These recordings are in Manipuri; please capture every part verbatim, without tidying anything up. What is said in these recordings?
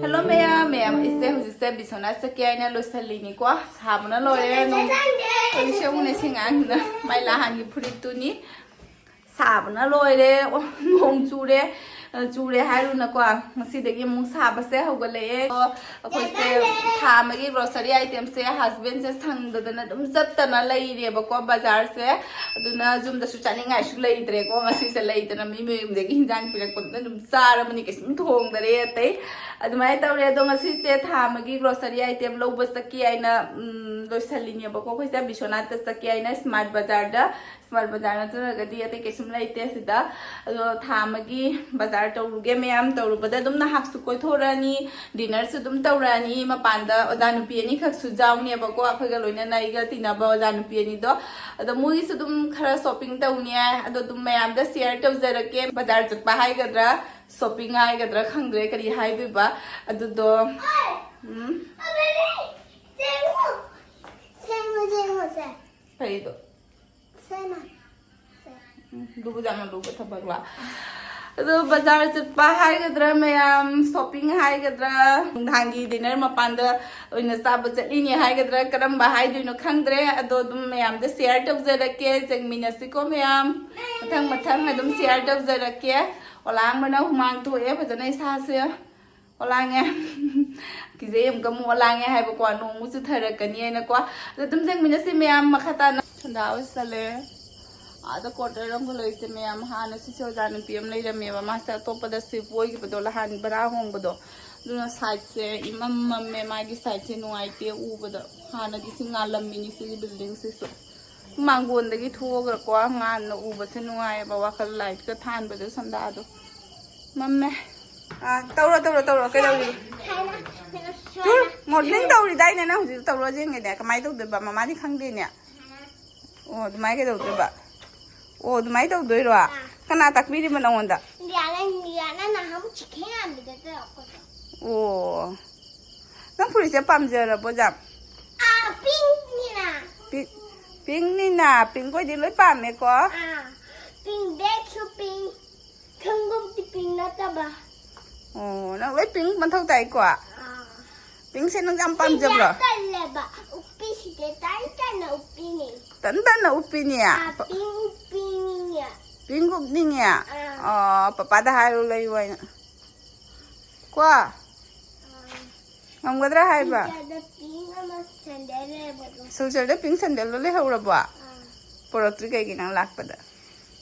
ꯍꯜꯂꯣ ꯃꯌꯥꯝ, ꯃꯌꯥꯝ, ꯑꯩꯁꯦ ꯍꯧꯖꯤꯛꯁꯦ ꯕꯤꯁꯣꯅꯥꯠ ꯆꯠꯀꯦ ꯍꯥꯏꯅ ꯂꯣꯏꯁꯤꯜꯂꯤꯅꯤꯀꯣ꯫ ꯁꯥꯕꯅ ꯂꯣꯏꯔꯦ꯫ ꯅꯣꯡ ꯍꯧꯖꯤꯛꯁꯦ ꯑꯃꯨꯛꯅꯦ ꯁꯤ ꯑꯉꯥꯡꯁꯤꯅ ꯃꯥꯏ ꯂꯥꯍꯥꯟꯒꯤ ꯐꯨꯔꯤꯠꯇꯨꯅꯤ꯫ ꯁꯥꯕꯅ ꯂꯣꯏꯔꯦ꯫ ꯑꯣ, ꯅꯣꯡ ꯆꯨꯔꯦ꯫ ꯑ, ꯆꯨꯔꯦ ꯍꯥꯏꯔꯨꯅꯀꯣ꯫ ꯉꯁꯤꯗꯒꯤ ꯑꯃꯨꯛ ꯁꯥꯕꯁꯦ ꯍꯧꯒꯠꯂꯛꯑꯦ꯫ ꯑꯣ, ꯑꯩꯈꯣꯏꯁꯦ ꯊꯥ ꯑꯃꯒꯤ grocery itemꯁꯦ husbandꯁꯦ ꯁꯪꯗꯗꯅ ꯑꯗꯨꯝ ꯆꯠꯇꯅ ꯂꯩꯔꯦꯕꯀꯣ ꯕꯖꯥꯔꯁꯦ꯫ ꯑꯗꯨꯅ ꯌꯨꯝꯗꯁꯨ ꯆꯥꯅꯤꯡꯉꯥꯏꯁꯨ ꯂꯩꯇ꯭ꯔꯦꯀꯣ꯫ ꯉꯁꯤꯁꯦ ꯂꯩꯗꯅ ꯃꯤ ꯃꯌꯨꯝꯗꯒꯤ ꯍꯤꯟꯖꯥꯡ ꯄꯤꯔꯛꯄꯗꯨꯅ ꯑꯗꯨꯝ ꯆꯥꯔꯕꯅꯤ, ꯀꯩꯁꯨꯝ ꯊꯣꯡꯗꯔꯦ ꯑꯇꯩ꯫ ꯑꯗꯨꯃꯥꯏꯅ ꯇꯧꯔꯦ꯫ ꯑꯗꯣ ꯉꯁꯤꯁꯦ ꯊꯥ ꯑꯃꯒꯤ grocery item ꯂꯧꯕ ꯆꯠꯀꯦ ꯍꯥꯏꯅ, ꯎꯝ, ꯂꯣꯏꯁꯜꯂꯤꯅꯦꯕꯀꯣ꯫ ꯑꯩꯈꯣꯏꯁꯦ ꯕꯤꯁ꯭ꯋꯥꯅꯥꯊꯇ ꯆꯠꯀꯦ ꯍꯥꯏꯅ smart ꯕꯖꯥꯔꯗ, smart ꯕꯖꯥꯔ ꯅꯠꯇ꯭ꯔꯒꯗꯤ ꯑꯇꯩ ꯀꯩꯁꯨꯝ ꯂꯩꯇꯦ ꯁꯤꯗ꯫ ꯑꯗꯣ ꯊꯥ ꯑꯃꯒꯤ ꯕꯖꯥꯔ ꯇꯧꯔꯨꯒꯦ ꯃꯌꯥꯝ꯫ ꯇꯧꯔꯨꯕꯗ ꯑꯗꯨꯝ ꯅꯍꯥꯛꯁꯨ ꯀꯣꯏꯊꯣꯔꯛꯑꯅꯤ, dinnerꯁꯨ ꯑꯗꯨꯝ ꯇꯧꯔꯛꯑꯅꯤ꯫ ꯃꯄꯥꯟꯗ ꯑꯣꯖꯥ ꯅꯨꯄꯤ ꯑꯅꯤꯈꯛꯁꯨ ꯌꯥꯎꯅꯦꯕꯀꯣ, ꯑꯩꯈꯣꯏꯒ ꯂꯣꯏꯅꯅ ꯑꯩꯒ ꯇꯤꯟꯅꯕ ꯑꯣꯖꯥ ꯅꯨꯄꯤ ꯑꯅꯤꯗꯣ꯫ ꯑꯗꯣ ꯃꯣꯏꯒꯤꯁꯨ ꯑꯗꯨꯝ ꯈꯔ shopping ꯇꯧꯅꯤ ꯍꯥꯏ꯫ ꯑꯗꯣ ꯑꯗꯨꯝ ꯃꯌꯥꯝꯗ share ꯇꯧꯖꯔꯛꯀꯦ꯫ ꯕꯖꯥꯔ ꯆꯠꯄ ꯍꯥꯏꯒꯗ꯭ꯔꯥ, shopping ꯍꯥꯏꯒꯗ꯭ꯔꯥ ꯈꯪꯗ꯭ꯔꯦ ꯀꯔꯤ ꯍꯥꯏꯗꯣꯏꯕ꯫ ꯑꯗꯨꯗꯣ, ꯎꯝ꯫ ꯁꯦꯡꯉꯣ, ꯁꯦꯡꯉꯣ, ꯁꯦ꯫ ꯀꯔꯤꯗꯣ? ꯁꯦ ꯃꯥ꯫ ꯁꯦ꯫ ꯎꯝ, ꯂꯨꯕ ꯌꯥꯝꯅ ꯂꯨꯕ ꯊꯕꯛꯂꯥ? ꯑꯗꯣ ꯕꯖꯥꯔ ꯆꯠꯄ ꯍꯥꯏꯒꯗ꯭ꯔꯥ ꯃꯌꯥꯝ, shopping ꯍꯥꯏꯒꯗ꯭ꯔꯥ, ꯅꯨꯡꯗꯥꯡꯒꯤ dinner ꯃꯄꯥꯟꯗ ꯑꯣꯏꯅ ꯆꯥꯕ ꯆꯠꯂꯤꯅꯦ ꯍꯥꯏꯒꯗ꯭ꯔꯥ, ꯀꯔꯝꯕ ꯍꯥꯏꯗꯣꯏꯅꯣ ꯈꯪꯗ꯭ꯔꯦ꯫ ꯑꯗꯣ ꯑꯗꯨꯝ ꯃꯌꯥꯝꯗ share ꯇꯧꯖꯔꯛꯀꯦ, ꯌꯦꯡꯃꯤꯟꯅꯁꯤꯀꯣ ꯃꯌꯥꯝ꯫ ꯃꯊꯪ ꯃꯊꯪ ꯑꯗꯨꯝ share ꯇꯧꯖꯔꯛꯀꯦ꯫ ꯑꯣꯂꯥꯡꯕꯅ ꯍꯨꯃꯥꯡ ꯊꯣꯛꯑꯦ ꯐꯖꯅ ꯏꯁꯥꯁꯦ꯫ ꯑꯣꯂꯥꯡꯉꯦ꯫ ꯀꯤꯖꯩ ꯑꯃꯨꯛꯀ ꯑꯃꯨꯛ ꯑꯣꯂꯥꯡꯉꯦ ꯍꯥꯏꯕꯀꯣ, ꯅꯣꯡꯃꯨꯛ ꯆꯨꯊꯔꯛꯀꯅꯤ ꯍꯥꯏꯅꯀꯣ꯫ ꯑꯗꯣ ꯑꯗꯨꯝ ꯌꯦꯡꯃꯤꯟꯅꯁꯤ ꯃꯌꯥꯝ ꯃꯈꯥ ꯇꯥꯅ꯫ ꯁꯟꯗꯥ ꯍꯣꯏ ꯆꯠꯂꯦ꯫ ꯑꯥꯗ quarter ꯑꯃꯒ ꯂꯩꯁꯦ ꯃꯌꯥꯝ꯫ ꯍꯥꯟꯅ ꯁꯤꯁꯦ ꯑꯣꯖꯥ ꯅꯨꯄꯤ ꯑꯃ ꯂꯩꯔꯝꯃꯦꯕ, ꯃꯥꯁꯦ ꯑꯇꯣꯞꯄꯗ shift ꯑꯣꯏꯈꯤꯕꯗꯣ, ꯂꯍꯥꯟ ꯚꯔꯥ ꯍꯣꯡꯕꯗꯣ꯫ ꯑꯗꯨꯅ sideꯁꯦ ꯏꯃꯝ ꯃꯝꯃꯦ, ꯃꯥꯒꯤ sideꯁꯦ ꯅꯨꯡꯉꯥꯏꯇꯦ ꯎꯕꯗ꯫ ꯍꯥꯟꯅꯗꯤ ꯁꯤ ꯉꯥꯜꯂꯝꯃꯤꯅꯤ ꯁꯤꯒꯤ buildingꯁꯤꯁꯨ꯫ ꯃꯥꯡꯒꯣꯟꯗꯒꯤ ꯊꯣꯛꯑꯒꯀꯣ ꯉꯥꯟꯅ ꯎꯕꯁꯦ ꯅꯨꯡꯉꯥꯏꯌꯦꯕ, ꯋꯥꯈꯜ lightꯀ ꯊꯥꯟꯕꯗꯣ ꯁꯟꯗꯥꯗꯣ꯫ ꯃꯝꯃꯦ꯫ ꯑꯥ, ꯇꯧꯔꯣ, ꯇꯧꯔꯣ, ꯇꯧꯔꯣ, ꯀꯩꯗꯧꯔꯤꯕ? ꯁꯨꯃꯥꯏꯅ, ꯁꯨꯃꯥꯏꯅ꯫ ꯇꯨ, modeling ꯇꯧꯔꯤꯗꯥꯏꯅꯦ ꯅꯪ ꯍꯧꯖꯤꯛ, ꯇꯧꯔꯣ ꯌꯦꯡꯒꯦꯅꯦ, ꯀꯃꯥꯏꯅ ꯇꯧꯗꯣꯏꯕ? ꯃꯃꯥꯗꯤ ꯈꯪꯗꯦꯅꯦ꯫ ꯑꯣ, ꯑꯗꯨꯃꯥꯏꯅ ꯀꯩꯗꯧꯗꯣꯏꯕ? ꯑꯣ, ꯑꯗꯨꯃꯥꯏꯅ ꯇꯧꯗꯣꯏꯔꯣ? ꯑꯥ꯫ ꯀꯅꯥ ꯇꯥꯛꯄꯤꯔꯤꯕ ꯅꯉꯣꯟꯗ? ꯏꯟꯗꯤꯌꯥꯅ, ꯏꯟꯗꯤꯌꯥꯅ ꯅꯍꯥꯟꯃꯨꯛ chicken ꯍꯥꯟꯕꯗ ꯇꯧꯔꯛꯄꯗꯣ꯫ ꯑꯣ꯫ ꯅꯪ ꯐꯨꯔꯤꯠꯁꯦ ꯄꯥꯝꯖꯔꯕꯣ, ꯖꯥꯝ? ꯑꯥ, pinkꯅꯤꯅ꯫ Pink, pinkꯅꯤꯅ, pink ꯑꯣꯏꯗꯤ ꯂꯣꯏ ꯄꯥꯝꯃꯦꯀꯣ꯫ ꯑꯥ, pink, bagꯁꯨ pink, ꯈꯣꯡꯒꯨꯞꯇꯤ pink ꯅꯠꯇꯕ꯫ ꯑꯣ, ꯅꯪ ꯂꯣꯏ ꯄꯤꯡ ꯃꯊꯧ ꯇꯥꯏꯀꯣ? ꯄꯤꯡꯁꯦ ꯅꯪ ꯌꯥꯝ ꯄꯥꯝꯖꯕ꯭ꯔꯣ? ꯁꯤꯁꯦ ꯇꯜꯂꯦꯕ꯫ ꯎꯞꯄꯤꯁꯤꯗꯤ ꯇꯟ ꯇꯟꯅ ꯎꯞꯄꯤꯅꯦ꯫ ꯇꯟ ꯇꯟꯅ ꯎꯞꯄꯤꯅꯦ? ꯑꯥ, ꯄꯤꯡ ꯎꯞꯄꯤꯅꯤꯡꯉꯦ꯫ ꯄꯤꯡ ꯎꯞꯅꯤꯡꯉꯦ? ꯑꯥ꯫ ꯑꯣ, ꯄꯄꯥꯗ ꯍꯥꯏꯔꯨ ꯂꯩꯌꯨ ꯍꯥꯏꯅ꯫ ꯀꯣ? ꯑꯥ꯫ ꯉꯝꯒꯗ꯭ꯔꯥ ꯍꯥꯏꯕ? ꯁꯤꯜꯆꯔꯗ ꯄꯤꯡ ꯑꯃ ꯁꯦꯟꯗꯦꯜ ꯂꯩꯔꯝꯕꯗꯣ꯫ ꯁꯤꯜꯆꯔꯗ ꯄꯤꯡ ꯁꯦꯟꯗꯦꯜꯗꯣ ꯂꯩꯍꯧꯔꯕꯣ? ꯑꯥ꯫ ꯄꯨꯔꯛꯇ꯭ꯔꯤ ꯀꯩꯒꯤ ꯅꯪ ꯂꯥꯛꯄꯗ?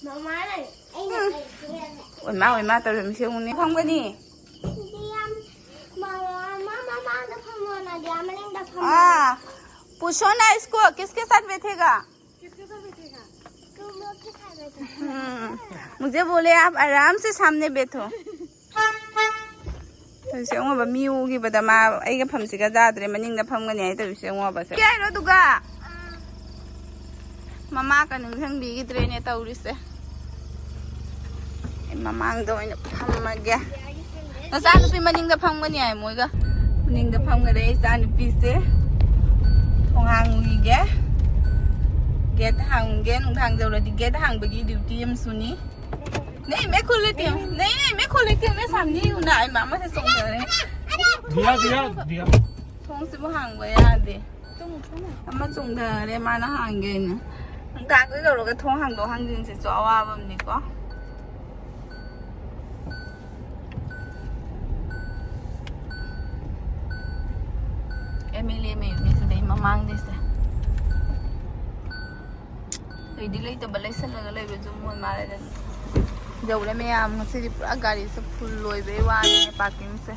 ꯃꯃꯥꯅ ꯑꯩꯅ ꯎꯝ꯫ ꯀꯩ ꯄꯤꯔꯒꯦ? ꯑꯣꯏꯃꯥ, ꯑꯣꯏꯃꯥ ꯇꯧꯔꯝꯃꯤꯁꯦ ꯌꯦꯡꯉꯨꯅꯦ꯫ ꯐꯝꯒꯅꯤ? ꯁꯤꯗꯤ ꯌꯥꯝ ꯃꯃꯥ, ꯃꯃꯥꯡꯗ ꯐꯝꯃꯣ, ꯅꯥꯗꯤꯌꯥ ꯃꯅꯤꯡꯗ ꯐꯝꯃꯣ꯫ हाँ, पूछो ना इसको, किसके साथ बैठेगा? किसके साथ बैठेगा? तुम लोग के साथ बैठेगा। हम्म, मुझे बोले आप आराम से सामने बैठो। ꯇꯧꯔꯤꯁꯦ ꯌꯦꯡꯉꯣꯕ, ꯃꯤ ꯎꯈꯤꯕꯗ ꯃꯥ ꯑꯩꯒ ꯐꯝꯁꯤꯒ ꯆꯥꯗ꯭ꯔꯦ, ꯃꯅꯤꯡꯗ ꯐꯝꯒꯅꯤ ꯍꯥꯏ ꯇꯧꯔꯤꯁꯦ ꯌꯦꯡꯉꯣꯕ ꯁꯦ꯫ ꯀꯩ ꯍꯥꯏꯔꯣ ꯑꯗꯨꯒ? ꯃꯃꯥꯒ ꯅꯤꯡꯁꯤꯡꯕꯤꯈꯤꯗ꯭ꯔꯦꯅꯦ ꯇꯧꯔꯤꯁꯦ꯫ ꯑꯩ ꯃꯃꯥꯡꯗ ꯑꯣꯏꯅ ꯐꯝꯃꯒꯦ꯫ ꯅꯆꯥꯅꯨꯄꯤ ꯃꯅꯤꯡꯗ ꯐꯝꯒꯅꯤ ꯍꯥꯏ ꯃꯣꯏꯒ꯫ ꯃꯅꯤꯡꯗ ꯐꯝꯒꯔꯦ ꯏꯆꯥꯅꯨꯄꯤꯁꯦ꯫ ꯊꯣꯡ ꯍꯥꯡꯉꯨꯈꯤꯒꯦ꯫ ꯒꯦꯠ ꯍꯥꯡꯒꯦ, ꯅꯨꯡꯗꯥꯡ ꯌꯧꯔꯗꯤ ꯒꯦꯠ ꯍꯥꯡꯕꯒꯤ ꯗ꯭ꯌꯨꯇꯤ ꯑꯃꯁꯨꯅꯤ꯫ नहीं, मैं खोल लेती हूँ। नहीं, नहीं, मैं खोल लेती हूँ। मैं सामने ही हूँ ना। ꯑꯩ ꯃꯥꯃꯁꯦ ꯆꯣꯡꯊꯔꯦ꯫ दिया, दिया, दिया। ꯊꯣꯡꯁꯤꯕꯨ ꯍꯥꯡꯕ ꯌꯥꯗꯦ꯫ ꯑꯃ ꯆꯣꯡꯊꯔꯦ, ꯃꯥꯅ ꯍꯥꯡꯒꯦꯅ꯫ ꯅꯨꯡꯗꯥꯡꯗ ꯇꯧꯔꯒ ꯊꯣꯡ ꯍꯥꯡꯗꯣꯛ ꯍꯥꯡꯖꯤꯟꯁꯤꯁꯨ ꯑꯋꯥꯕ ꯑꯃꯅꯤꯀꯣ꯫ ꯑꯦꯝ ꯑꯦꯜ ꯑꯦ ꯃꯌꯨꯝꯅꯤ ꯁꯤꯗꯩ ꯃꯃꯥꯡꯗꯩꯁꯦ꯫ ꯂꯩꯗꯤ ꯂꯩꯇꯕ, ꯂꯩꯁꯜꯂꯒ ꯂꯩꯕꯁꯨ ꯃꯣꯏ ꯃꯥꯜꯂꯦꯗꯅ꯫ ꯌꯧꯔꯦ ꯃꯌꯥꯝ, ꯉꯁꯤꯗꯤ ꯄꯨꯔꯥ ꯒꯥꯔꯤꯁꯦ ꯐꯨꯜ ꯑꯣꯏꯕꯩ ꯋꯥꯅꯤꯅꯦ ꯄꯥꯔꯀꯤꯡꯁꯦ꯫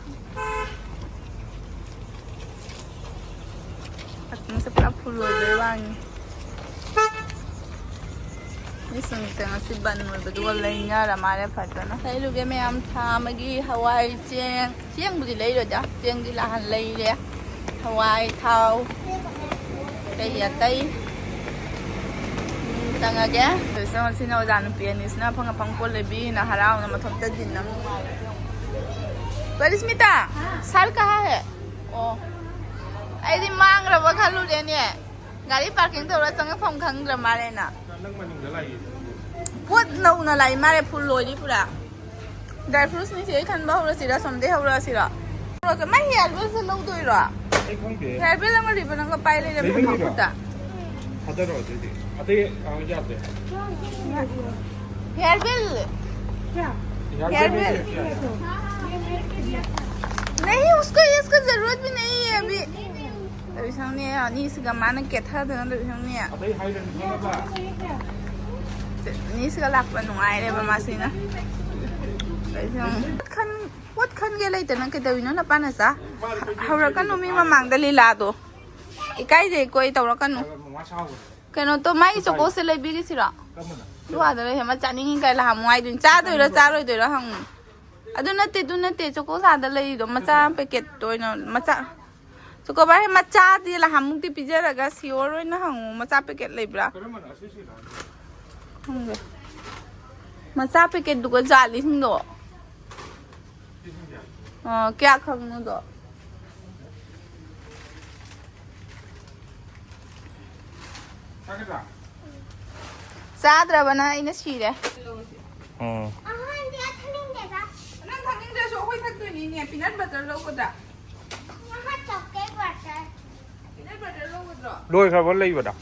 ꯄꯥꯔꯀꯤꯡꯁꯦ ꯄꯨꯔꯥ ꯐꯨꯜ ꯑꯣꯏꯕꯩ ꯋꯥꯅꯤ꯫ ꯃꯤꯁꯤꯡꯁꯦ ꯉꯁꯤ ꯕꯟ ꯑꯣꯏꯕꯗꯨꯒ ꯂꯩꯅꯔ ꯃꯥꯜꯂꯦ ꯐꯖꯅ꯫ ꯂꯩꯔꯨꯒꯦ ꯃꯌꯥꯝ, ꯊꯥ ꯑꯃꯒꯤ ꯍꯋꯥꯏ, ꯆꯦꯡ, ꯆꯦꯡꯕꯨꯗꯤ ꯂꯩꯔꯣꯏꯗ, ꯆꯦꯡꯗꯤ ꯂꯥꯛꯍꯟ ꯂꯩꯔꯦ꯫ ꯍꯋꯥꯏ, ꯊꯥꯎ, ꯑꯇꯩ ꯑꯇꯩ ꯆꯪꯉꯒꯦ꯫ ꯁꯤꯗ ꯉꯁꯤꯅ ꯑꯣꯖꯥ ꯅꯨꯄꯤ ꯑꯅꯤꯁꯤꯅ ꯑꯐꯪ ꯑꯐꯪ ꯄꯣꯠ ꯂꯩꯕꯤꯅ ꯍꯔꯥꯎꯅ ꯃꯊꯣꯝꯇ ꯗꯤꯟ ꯑꯃ ꯅꯨꯡꯉꯥꯏꯔꯦ꯫ ꯄꯔꯤꯁꯃꯤꯇꯥ, ꯁꯥꯜ ꯀꯍꯥ ꯍꯦ? ꯑꯣ, ꯑꯩꯗꯤ ꯃꯥꯡꯈ꯭ꯔꯕ ꯈꯜꯂꯨꯔꯦꯅꯦ꯫ ꯒꯥꯔꯤ ꯄꯥꯔꯀꯤꯡ ꯇꯧꯔ ꯆꯪꯉꯛꯐꯝ ꯈꯪꯗ꯭ꯔ ꯃꯥꯜꯂꯦꯅ꯫ ꯅꯪ ꯃꯅꯤꯡꯗ ꯂꯥꯛꯏ꯫ ꯄꯣꯠ ꯅꯧꯅ ꯂꯥꯛꯏ ꯃꯥꯜꯂꯦ, ꯐꯨꯜ ꯂꯣꯏꯔꯤ ꯄꯨꯔꯥ꯫ ꯗ꯭ꯔꯥꯏ ꯐ꯭ꯔꯨꯠꯁꯅꯤ ꯁꯤ, ꯑꯩ ꯈꯟꯕ ꯍꯧꯔꯁꯤꯔꯥ, ꯁꯣꯝꯗꯩ ꯍꯧꯔꯁꯤꯔꯥ? ꯃꯥꯏ ꯍꯤꯌꯥꯔ ꯕꯦꯜꯁꯦ ꯂꯧꯗꯣꯏꯔꯣ? ꯑꯩ ꯈꯪꯗꯦ꯫ ꯍꯤꯌꯥꯔ ꯕꯦꯜ ꯑꯃ ꯔꯤꯕꯟ ꯑꯃꯒ ꯄꯥꯏ ꯂꯩꯔꯦ ꯂꯩꯕꯤꯔꯣ? ꯃꯈꯨꯠꯇ꯫ ꯊꯥꯗꯔꯣ ꯑꯗꯨꯗꯤ꯫ ꯑꯇꯩ ꯑ, ꯌꯥꯗꯦ꯫ ꯍꯤꯌꯥꯔ ꯕꯦꯜ꯫ ꯌꯥꯗꯦ, ꯍꯤꯌꯥꯔ ꯕꯦꯜ꯫ ꯌꯥꯗꯦ꯫ नहीं, उसको, इसको जरूरत भी नहीं है अभी꯫ ꯇꯧꯔꯤꯁꯪꯅꯦ ꯑꯅꯤꯁꯤꯒ ꯃꯥꯅ ꯀꯦꯊꯗꯅ ꯇꯧꯔꯤꯁꯪꯅꯦ꯫ ꯑꯇꯩ ꯍꯥꯏꯔꯅꯤ ꯈꯪꯉꯕ? ꯑꯅꯤꯁꯤꯒ ꯂꯥꯛꯄ ꯅꯨꯡꯉꯥꯏꯔꯦꯕ ꯃꯥꯁꯤꯅ꯫ ꯇꯧꯔꯤꯁꯪ꯫ ꯄꯣꯠ ꯈꯟ-, ꯄꯣꯠ ꯈꯟꯒꯦ ꯂꯩꯇꯅ ꯀꯩꯗꯧꯔꯤꯅꯣ ꯅꯄꯥꯅꯆꯥ? ꯍꯧꯔꯛꯀꯅꯨ ꯃꯤ ꯃꯃꯥꯡꯗ ꯂꯤꯂꯥꯗꯣ꯫ ꯏꯀꯥꯏꯖꯩꯀꯣ ꯑꯩ ꯇꯧꯔꯛꯀꯅꯨ꯫ ꯃꯃꯥ ꯁꯥꯎꯒꯅꯨ꯫ ꯀꯩꯅꯣ ꯇꯣ, ꯃꯥꯒꯤ ꯆꯣꯀꯣꯁꯦ ꯂꯩꯕꯤꯔꯤꯁꯤꯔꯣ? ꯀꯔꯝꯕꯅꯣ? ꯑꯗꯨ ꯑꯥꯗ ꯂꯩ, ꯍꯦꯃ ꯆꯥꯅꯤꯡꯉꯤ ꯀꯥꯏ ꯂꯥꯛꯑꯝꯃꯣ ꯍꯥꯏꯗꯨꯅꯤ꯫ ꯆꯥꯗꯣꯏꯔꯥ ꯆꯥꯔꯣꯏꯗꯣꯏꯔꯥ ꯍꯪꯉꯨ꯫ ꯑꯗꯨ ꯅꯠꯇꯦ, ꯑꯗꯨ ꯅꯠꯇꯦ, ꯆꯣꯀꯣꯁ ꯑꯥꯗ ꯂꯩꯔꯤꯗꯣ, ꯃꯆꯥ ꯄꯦꯀꯦꯠꯇꯣ ꯑꯣꯏꯅ, ꯃꯆꯥ꯫ ꯆꯣꯀꯣꯕꯥꯔ ꯍꯦ ꯃꯆꯥꯗꯤ ꯂꯥꯛꯑꯝꯃꯨꯛꯇꯤ ꯄꯤꯖꯔꯒ ꯁꯤꯌꯣꯔ ꯑꯣꯏꯅ ꯍꯪꯉꯨ, ꯃꯆꯥ ꯄꯦꯀꯦꯠ ꯂꯩꯕ꯭ꯔꯥ? ꯀꯔꯝꯕꯅꯣ? ꯑꯁꯤꯁꯤꯔꯣ? ꯈꯪꯗꯦ꯫ ꯃꯆꯥ ꯄꯦꯀꯦꯠꯇꯨꯒ ꯖꯥꯂꯤꯁꯤꯡꯗꯣ꯫ ꯑ, ꯀꯌꯥ ꯈꯪꯅꯣꯗꯣ? ꯆꯥꯗ꯭ꯔꯕꯅ ꯑꯩꯅ ꯁꯤꯔꯦ꯫ ꯎꯝ꯫ ꯅꯪ ꯊꯛꯅꯤꯡꯗ꯭ꯔꯁꯨ ꯑꯩꯈꯣꯏ ꯊꯛꯇꯣꯏꯅꯤꯅꯦ꯫ ꯄꯤꯅꯠ ꯕꯇꯔ ꯂꯧꯒꯗ꯭ꯔꯥ? ꯄꯤꯅꯠ ꯕꯇꯔ ꯂꯧꯒꯗ꯭ꯔꯣ? ꯂꯣꯏꯈ꯭ꯔꯕ ꯂꯩꯕꯗ?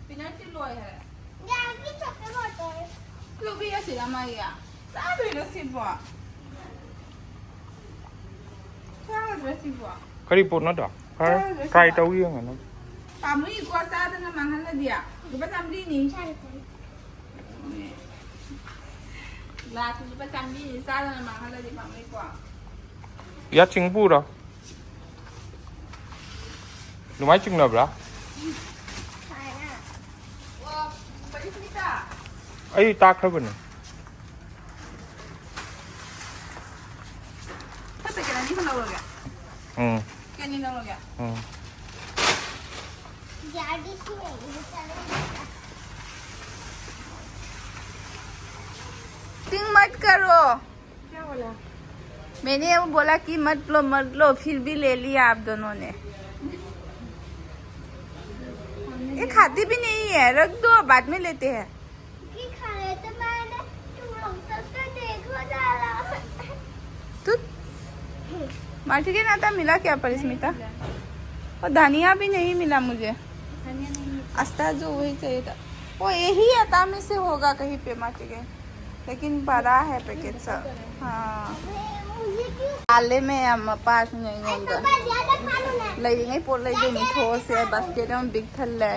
ꯄꯤꯅꯠꯇꯤ ꯂꯣꯏꯈ꯭ꯔꯦ꯫ ꯂꯧꯕꯤꯔꯁꯤꯔ ꯃꯥꯒꯤ? ꯆꯥꯗꯣꯏꯔꯣ ꯁꯤꯕꯣ? ꯆꯥꯒꯗ꯭ꯔꯥ ꯁꯤꯕꯣ? ꯀꯔꯤ ꯄꯣꯠꯅꯣꯗꯣ? ꯈꯔ ꯆꯥꯒꯗ꯭ꯔꯥ ꯇ꯭ꯔꯥꯏ ꯁꯤꯕꯣ? ꯇꯧ ꯌꯦꯡꯉꯣ ꯅꯪ꯫ ꯄꯥꯝꯃꯨꯏꯀꯣ, ꯆꯥꯗꯅ ꯃꯥꯡꯍꯜꯂꯗꯤ꯫ ꯂꯨꯄꯥ ꯆꯥꯝꯃꯔꯤꯅꯤ꯫ ꯒ꯭ꯂꯥꯁꯇꯨ ꯂꯨꯄꯥ ꯆꯥꯝꯃꯔꯤꯅꯤ, ꯆꯥꯗꯅ ꯃꯥꯡꯍꯜꯂꯗꯤ ꯄꯥꯝꯃꯨꯏꯀꯣ꯫ ꯌꯥ ꯆꯤꯡꯕꯨꯔꯣ? ꯑꯗꯨꯃꯥꯏꯅ ꯆꯤꯡꯅꯕ꯭ꯔꯥ? ꯑꯣ, ꯄꯔꯤꯁꯃꯤꯇꯥ꯫ ꯑꯩ ꯇꯥꯛꯈ꯭ꯔꯕꯅꯦ꯫ ꯈꯔ ꯄꯦꯀꯦꯠ ꯑꯅꯤ ꯈꯛ ꯂꯧꯔꯒꯦ꯫ ꯎꯝ꯫ ꯄꯦꯀꯦꯠ ꯑꯅꯤ ꯂꯧꯔꯒꯦ꯫ ꯎꯝ꯫ टिंग मत करो। क्या बोला? मैंने वो बोला कि मत लो, मत लो, फिर भी ले लिया आप दोनों ने। ये खाती भी नहीं है, रख दो, बाद में लेते हैं। ये खा रहे तो मैंने तुम लोग तब तो देखो डाला। मार्टिगेन आता मिला क्या, परिस्मिता? और धनिया भी नहीं मिला मुझे। धनिया नहीं मिला। अस्ता जो वही चाहिए था। वो यही आता में से होगा कहीं पे मार्टिगेन, लेकिन बड़ा है पैकेट सब। हाँ। आले में हम पास नहीं होंगे। लई नहीं पोल लई दे मिठो से बस के दम बिग थल ले।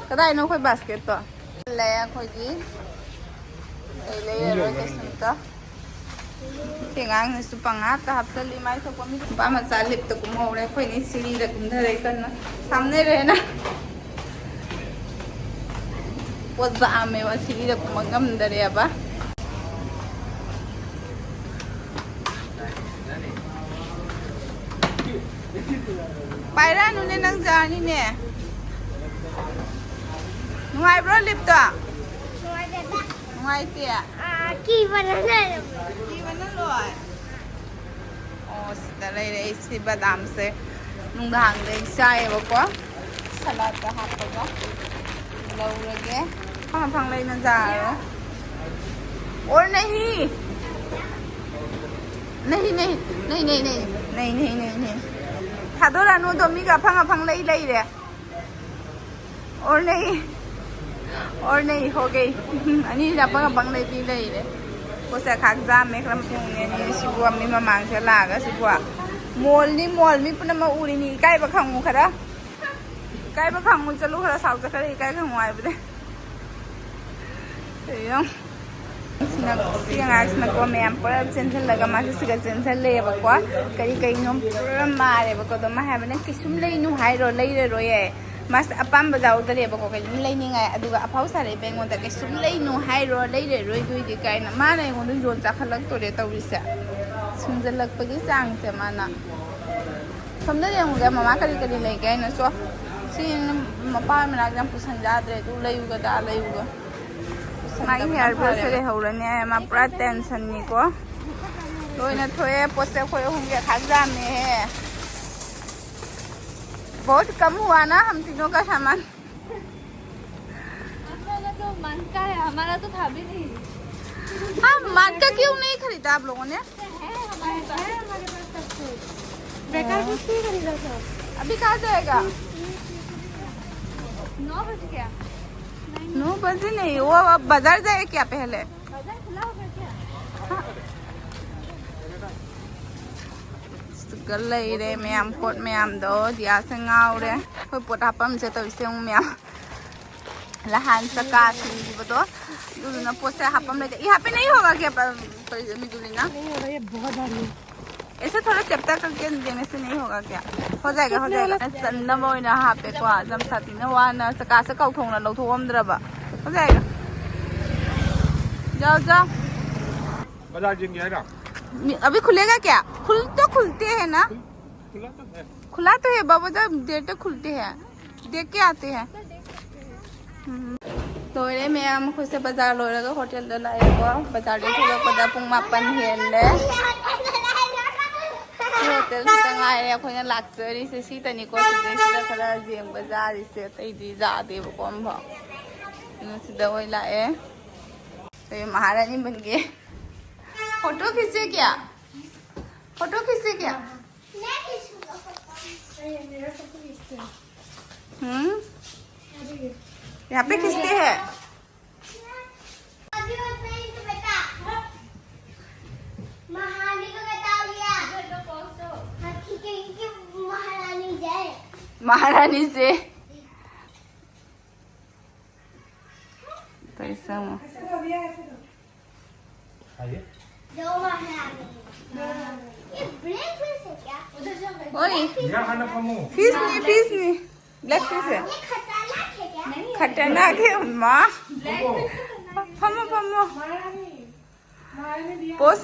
कदा इनो कोई बस के तो ले कोई जी। ले ले रो के सुनता। ꯁꯤ ꯑꯉꯥꯡꯁꯤꯁꯨ ꯄꯪꯍꯥꯞꯇ ꯍꯥꯞꯆꯜꯂꯤ, ꯃꯥꯏ ꯊꯣꯛꯄ ꯃꯤ꯫ ꯅꯨꯄꯥ ꯃꯆꯥ ꯂꯤꯞꯇ ꯀꯨꯝꯍꯧꯔꯦ, ꯑꯩꯈꯣꯏꯅꯤ ꯁꯤꯔꯤꯗ ꯀꯨꯝꯊꯔꯦ ꯀꯟꯅ꯫ ꯁꯝꯅꯔꯦꯅ ꯄꯣꯠ ꯆꯥꯛꯑꯝꯃꯦꯕ, ꯁꯤꯔꯤꯗ ꯀꯨꯝꯕ ꯉꯝꯗꯔꯦꯕ꯫ ꯄꯥꯏꯔꯛꯑꯅꯨꯅꯦ, ꯅꯪ ꯆꯥꯔꯅꯤꯅꯦ꯫ ꯅꯨꯡꯉꯥꯏꯕ꯭ꯔꯣ ꯂꯤꯞꯇꯣ? ꯅꯨꯡꯉꯥꯏꯇꯦ꯫ ꯑꯥ, ꯀꯤꯕꯅ ꯂꯣꯏꯔꯦ꯫ ꯀꯤꯕꯅ ꯂꯣꯏ꯫ ꯑꯣ, ꯁꯤꯗ ꯂꯩꯔꯦ ꯑꯩꯁꯤ ꯕꯗꯥꯝꯁꯦ꯫ ꯅꯨꯡꯗꯥꯡꯗ ꯑꯩ ꯆꯥꯏꯌꯦꯕꯀꯣ꯫ ꯁꯂꯥꯠꯇ ꯍꯥꯞꯄꯒ ꯂꯧꯔꯒꯦ꯫ ꯃꯐꯪ ꯃꯐꯪ ꯂꯩꯅ ꯆꯥꯔꯣ꯫ और नहीं। नहीं, नहीं, नहीं, नहीं, नहीं, नहीं, नहीं, नहीं, नहीं। ꯊꯥꯗꯣꯔꯛꯑꯅꯨꯗꯣ, ꯃꯤꯒ ꯑꯐꯪ ꯑꯐꯪ ꯂꯩ ꯂꯩꯔꯦ꯫ और नहीं, और नहीं, हो गई। ꯑꯅꯤꯁꯦ ꯑꯄꯪ ꯑꯄꯪ ꯂꯩꯕꯤ ꯂꯩꯔꯦ꯫ ꯄꯣꯠꯁꯦ ꯈꯥꯛ ꯌꯥꯝꯃꯦ, ꯈꯔ ꯃꯄꯨꯡꯅꯦ ꯑꯅꯤ꯫ ꯁꯤꯕꯨ ꯃꯤ ꯃꯃꯥꯡꯁꯦ ꯂꯥꯛꯑꯒ ꯁꯤꯕꯨ ꯃꯣꯜꯅꯤ, ꯃꯣꯜ ꯃꯤ ꯄꯨꯝꯅꯃꯛ ꯎꯔꯤꯅꯤ꯫ ꯏꯀꯥꯏꯕ ꯈꯪꯉꯨ ꯈꯔ, ꯏꯀꯥꯏꯕ ꯈꯪꯉꯨ꯫ ꯆꯠꯂꯨ ꯈꯔ ꯁꯥꯎ ꯆꯠꯈ꯭ꯔꯦ, ꯏꯀꯥꯏ ꯈꯪꯉꯨ ꯍꯥꯏꯕꯗꯤ꯫ ꯀꯩꯅꯣ? ꯁꯤꯅ, ꯁꯤ ꯑꯉꯥꯡꯁꯤꯅꯀꯣ ꯃꯌꯥꯝ ꯄꯨꯔꯥ ꯆꯦꯟꯁꯤꯜꯂꯒ ꯃꯥꯁꯦ ꯁꯤꯒ ꯆꯦꯟꯁꯤꯜꯂꯛꯑꯦꯕꯀꯣ꯫ ꯀꯔꯤ ꯀꯔꯤꯅꯣ ꯄꯨꯔꯥ ꯃꯥꯔꯦꯕꯀꯣ꯫ ꯑꯗꯣ ꯃꯥ ꯍꯥꯏꯕꯅ ꯀꯩꯁꯨꯝ ꯂꯩꯅꯨ ꯍꯥꯏꯔꯣ, ꯂꯩꯔꯔꯣꯏꯌꯦ꯫ ꯃꯥꯁꯦ ꯑꯄꯥꯝꯕ ꯌꯥꯎꯗꯔꯦꯕꯀꯣ ꯀꯩꯁꯨꯝ ꯂꯩꯅꯤꯡꯉꯥꯏ꯫ ꯑꯗꯨꯒ ꯑꯐꯥꯎ ꯁꯥꯔꯛꯏꯕ ꯑꯩꯉꯣꯟꯗ ꯀꯩꯁꯨꯝ ꯂꯩꯅꯨ ꯍꯥꯏꯔꯣ, ꯂꯩꯔꯔꯣꯏꯗꯣꯏꯗꯤ ꯀꯥꯏꯅ ꯃꯥꯅ ꯑꯩꯉꯣꯟꯗ ꯌꯣꯟ ꯆꯥꯈꯠꯂꯛꯇꯣꯔꯦ ꯇꯧꯔꯤꯁꯦ꯫ ꯁꯨꯝꯖꯜꯂꯛꯄꯒꯤ ꯆꯥꯡꯁꯦ ꯃꯥꯅ꯫ ꯁꯣꯝꯗ ꯌꯦꯡꯉꯨꯒꯦ ꯃꯃꯥ ꯀꯔꯤ ꯀꯔꯤ ꯂꯩꯒꯦ ꯍꯥꯏꯅ꯫ ꯁꯣ ꯁꯤ ꯃꯄꯥ ꯃꯅꯥꯛꯇ ꯌꯥꯝ ꯄꯨꯁꯟ ꯌꯥꯗ꯭ꯔꯦ꯫ ꯑꯗꯨ ꯂꯩꯌꯨꯒ ꯑꯗꯥ ꯂꯩꯌꯨꯒ꯫ ꯃꯥꯒꯤ ꯄꯨꯁꯟꯗꯕꯅ ꯍꯤꯌꯥꯔ ꯕ꯭ꯔꯁꯁꯦ ꯐꯔꯦꯕ꯫ ꯂꯩꯍꯧꯔꯅꯤ ꯍꯥꯏ꯫ ꯃꯥ ꯄꯨꯔꯥ ꯇꯦꯟꯁꯟꯅꯤꯀꯣ꯫ ꯂꯣꯏꯅ ꯊꯣꯛꯑꯦ꯫ ꯄꯣꯠꯁꯦ ꯑꯩꯈꯣꯏ ꯑꯍꯨꯝꯒꯤ ꯈꯥꯛ ꯌꯥꯝꯃꯦꯍꯦ꯫ बहुत कम हुआ ना हम तीनों का सामान। हम लोगों का तो मन का है, हमारा तो था भी नहीं। हाँ, मन का क्यों नहीं खरीदा आप लोगों ने? है हमारे पास। है हमारे पास सब कुछ। बेकार कुछ नहीं करेगा सर। अभी कहाँ जाएगा? नौ बज गया। नौ बजे नहीं, वो अब बाजार जाए क्या पहले? बाजार खुला होगा क्या? ꯁꯤꯗ ꯂꯩꯔꯦ ꯃꯌꯥꯝ, ꯄꯣꯠ ꯃꯌꯥꯝꯗꯣ ꯗꯤꯌꯥꯁꯦ ꯉꯥꯎꯔꯦ꯫ ꯑꯩꯈꯣꯏ ꯄꯣꯠ ꯍꯥꯞꯄꯝꯁꯦ ꯇꯧꯔꯤꯁꯦ ꯑꯃꯨꯛ ꯃꯌꯥꯝ꯫ ꯅꯍꯥꯟ ꯆꯀꯥ ꯁꯤꯟꯈꯤꯕꯗꯣ ꯑꯗꯨꯗꯨꯅ ꯄꯣꯠꯁꯦ ꯍꯥꯞꯄꯝ ꯂꯩꯇꯦ꯫ ꯏ ꯍꯥꯞꯄꯦ ꯅꯪ ꯍꯣꯒ ꯀꯌꯥ ꯄ-, ꯄ-, ꯃꯤꯗꯨꯂꯤꯅ? नहीं होगा, ये बहुत भारी है। ऐसे थोड़ा चेपटा करके देने से नहीं होगा क्या? हो जाएगा, हो जाएगा। ꯆꯟꯅꯕ ꯑꯣꯏꯅ ꯍꯥꯞꯄꯦꯀꯣ, ꯌꯥꯝ ꯁꯥꯊꯤꯅ ꯋꯥꯅ ꯆꯀꯥꯁꯦ ꯀꯥꯎꯊꯣꯛꯅ ꯂꯧꯊꯣꯛꯑꯝꯗ꯭ꯔꯕ꯫ हो जाएगा। जाओ, जाओ। बाजार जिन गया ना? अभी खुलेगा क्या? खुल तो खुलते हैं ना? खुल-, खुला तो है। खुला तो है बाबा, जब देर तक खुलते हैं, देख के आते हैं। ꯎꯝ꯫ ꯂꯣꯏꯔꯦ ꯃꯌꯥꯝ, ꯑꯩꯈꯣꯏꯁꯦ ꯕꯖꯥꯔ ꯂꯣꯏꯔꯒ ꯍꯣꯇꯦꯜꯗ ꯂꯥꯛꯑꯦꯀꯣ꯫ ꯕꯖꯥꯔꯗꯒꯤ ꯊꯣꯛꯂꯛꯄꯗ ꯄꯨꯡ ꯃꯥꯄꯟ ꯍꯦꯜꯂꯦ꯫ ꯁꯤ ꯍꯣꯇꯦꯜ ꯈꯛꯇ ꯉꯥꯏꯔꯦ ꯑꯩꯈꯣꯏꯅ ꯂꯥꯛꯆꯔꯤꯁꯦ꯫ ꯁꯤꯇꯅꯤꯀꯣ ꯁꯤꯗꯩꯁꯤꯗ ꯈꯔ ꯌꯦꯡꯕ ꯌꯥꯔꯤꯁꯦ, ꯑꯇꯩꯗꯤ ꯌꯥꯗꯦꯕꯀꯣ ꯑꯝꯐꯥꯎ꯫ ꯑꯗꯨꯅ ꯁꯤꯗ ꯑꯣꯏ ꯂꯥꯛꯑꯦ꯫ ꯑꯩ ꯃꯍꯥꯔꯥꯅꯤ ꯕꯟꯒꯦ꯫ फोटो खींचे क्या? फोटो खींचे क्या? नहीं, मेरा सब कुछ खींचते हैं। हम्म? अरे ये। यहाँ पे खींचते हैं। अभी और पेन तो बता। महारानी को बता दिया। हाँ, ठीक है, इनकी महारानी जय। महारानी जय। पैसा में। ऐसे दो, भैया, ऐसे दो। आइए। दो महारानी। ये ब्लैक फिश है क्या? वही। यहाँ खाना खामो। फिश नहीं, फिश नहीं। ब्लैक फिश है। ये खतरनाक है क्या? खतरनाक है, माँ। ब्लैक फिश खतरनाक है। फमो, फमो। महारानी। महारानी दिया। पोस,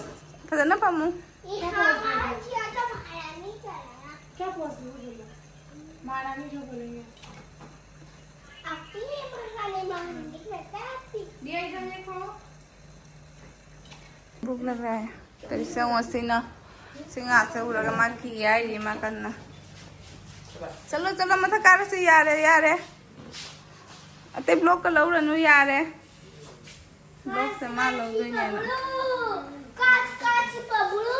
फजना फमो। ये हाँ, हाँ, जी, हाँ, तो महारानी चला ना। क्या पोस बोलो? महारानी जो बोलेंगे। आपकी ये महारानी, महारानी की बेटा आपकी। दिया इधर देखो। भूख लग रहा है। ꯇꯧꯔꯤꯁꯦ ꯌꯦꯡꯉꯣ, ꯁꯤꯅ ꯁꯤ ꯉꯥꯁꯦ ꯎꯔꯒ ꯃꯥ ꯀꯤ ꯍꯥꯏꯔꯤ, ꯃꯥ ꯀꯟꯅ꯫ ꯆꯠꯂꯣ, ꯆꯠꯂꯣ, ꯃꯊꯛ ꯀꯥꯔꯁꯤ꯫ ꯌꯥꯔꯦ, ꯌꯥꯔꯦ꯫ ꯑꯇꯩ ꯕ꯭ꯂꯣꯛꯀ ꯂꯧꯔꯅꯨ, ꯌꯥꯔꯦ꯫ ꯕ꯭ꯂꯣꯛꯁꯦ ꯃꯥ ꯂꯧꯗꯣꯏꯅꯦꯅ꯫ ꯀꯥꯁꯤ, ꯀꯥꯁꯤ, ꯄꯕ꯭ꯂꯨ꯫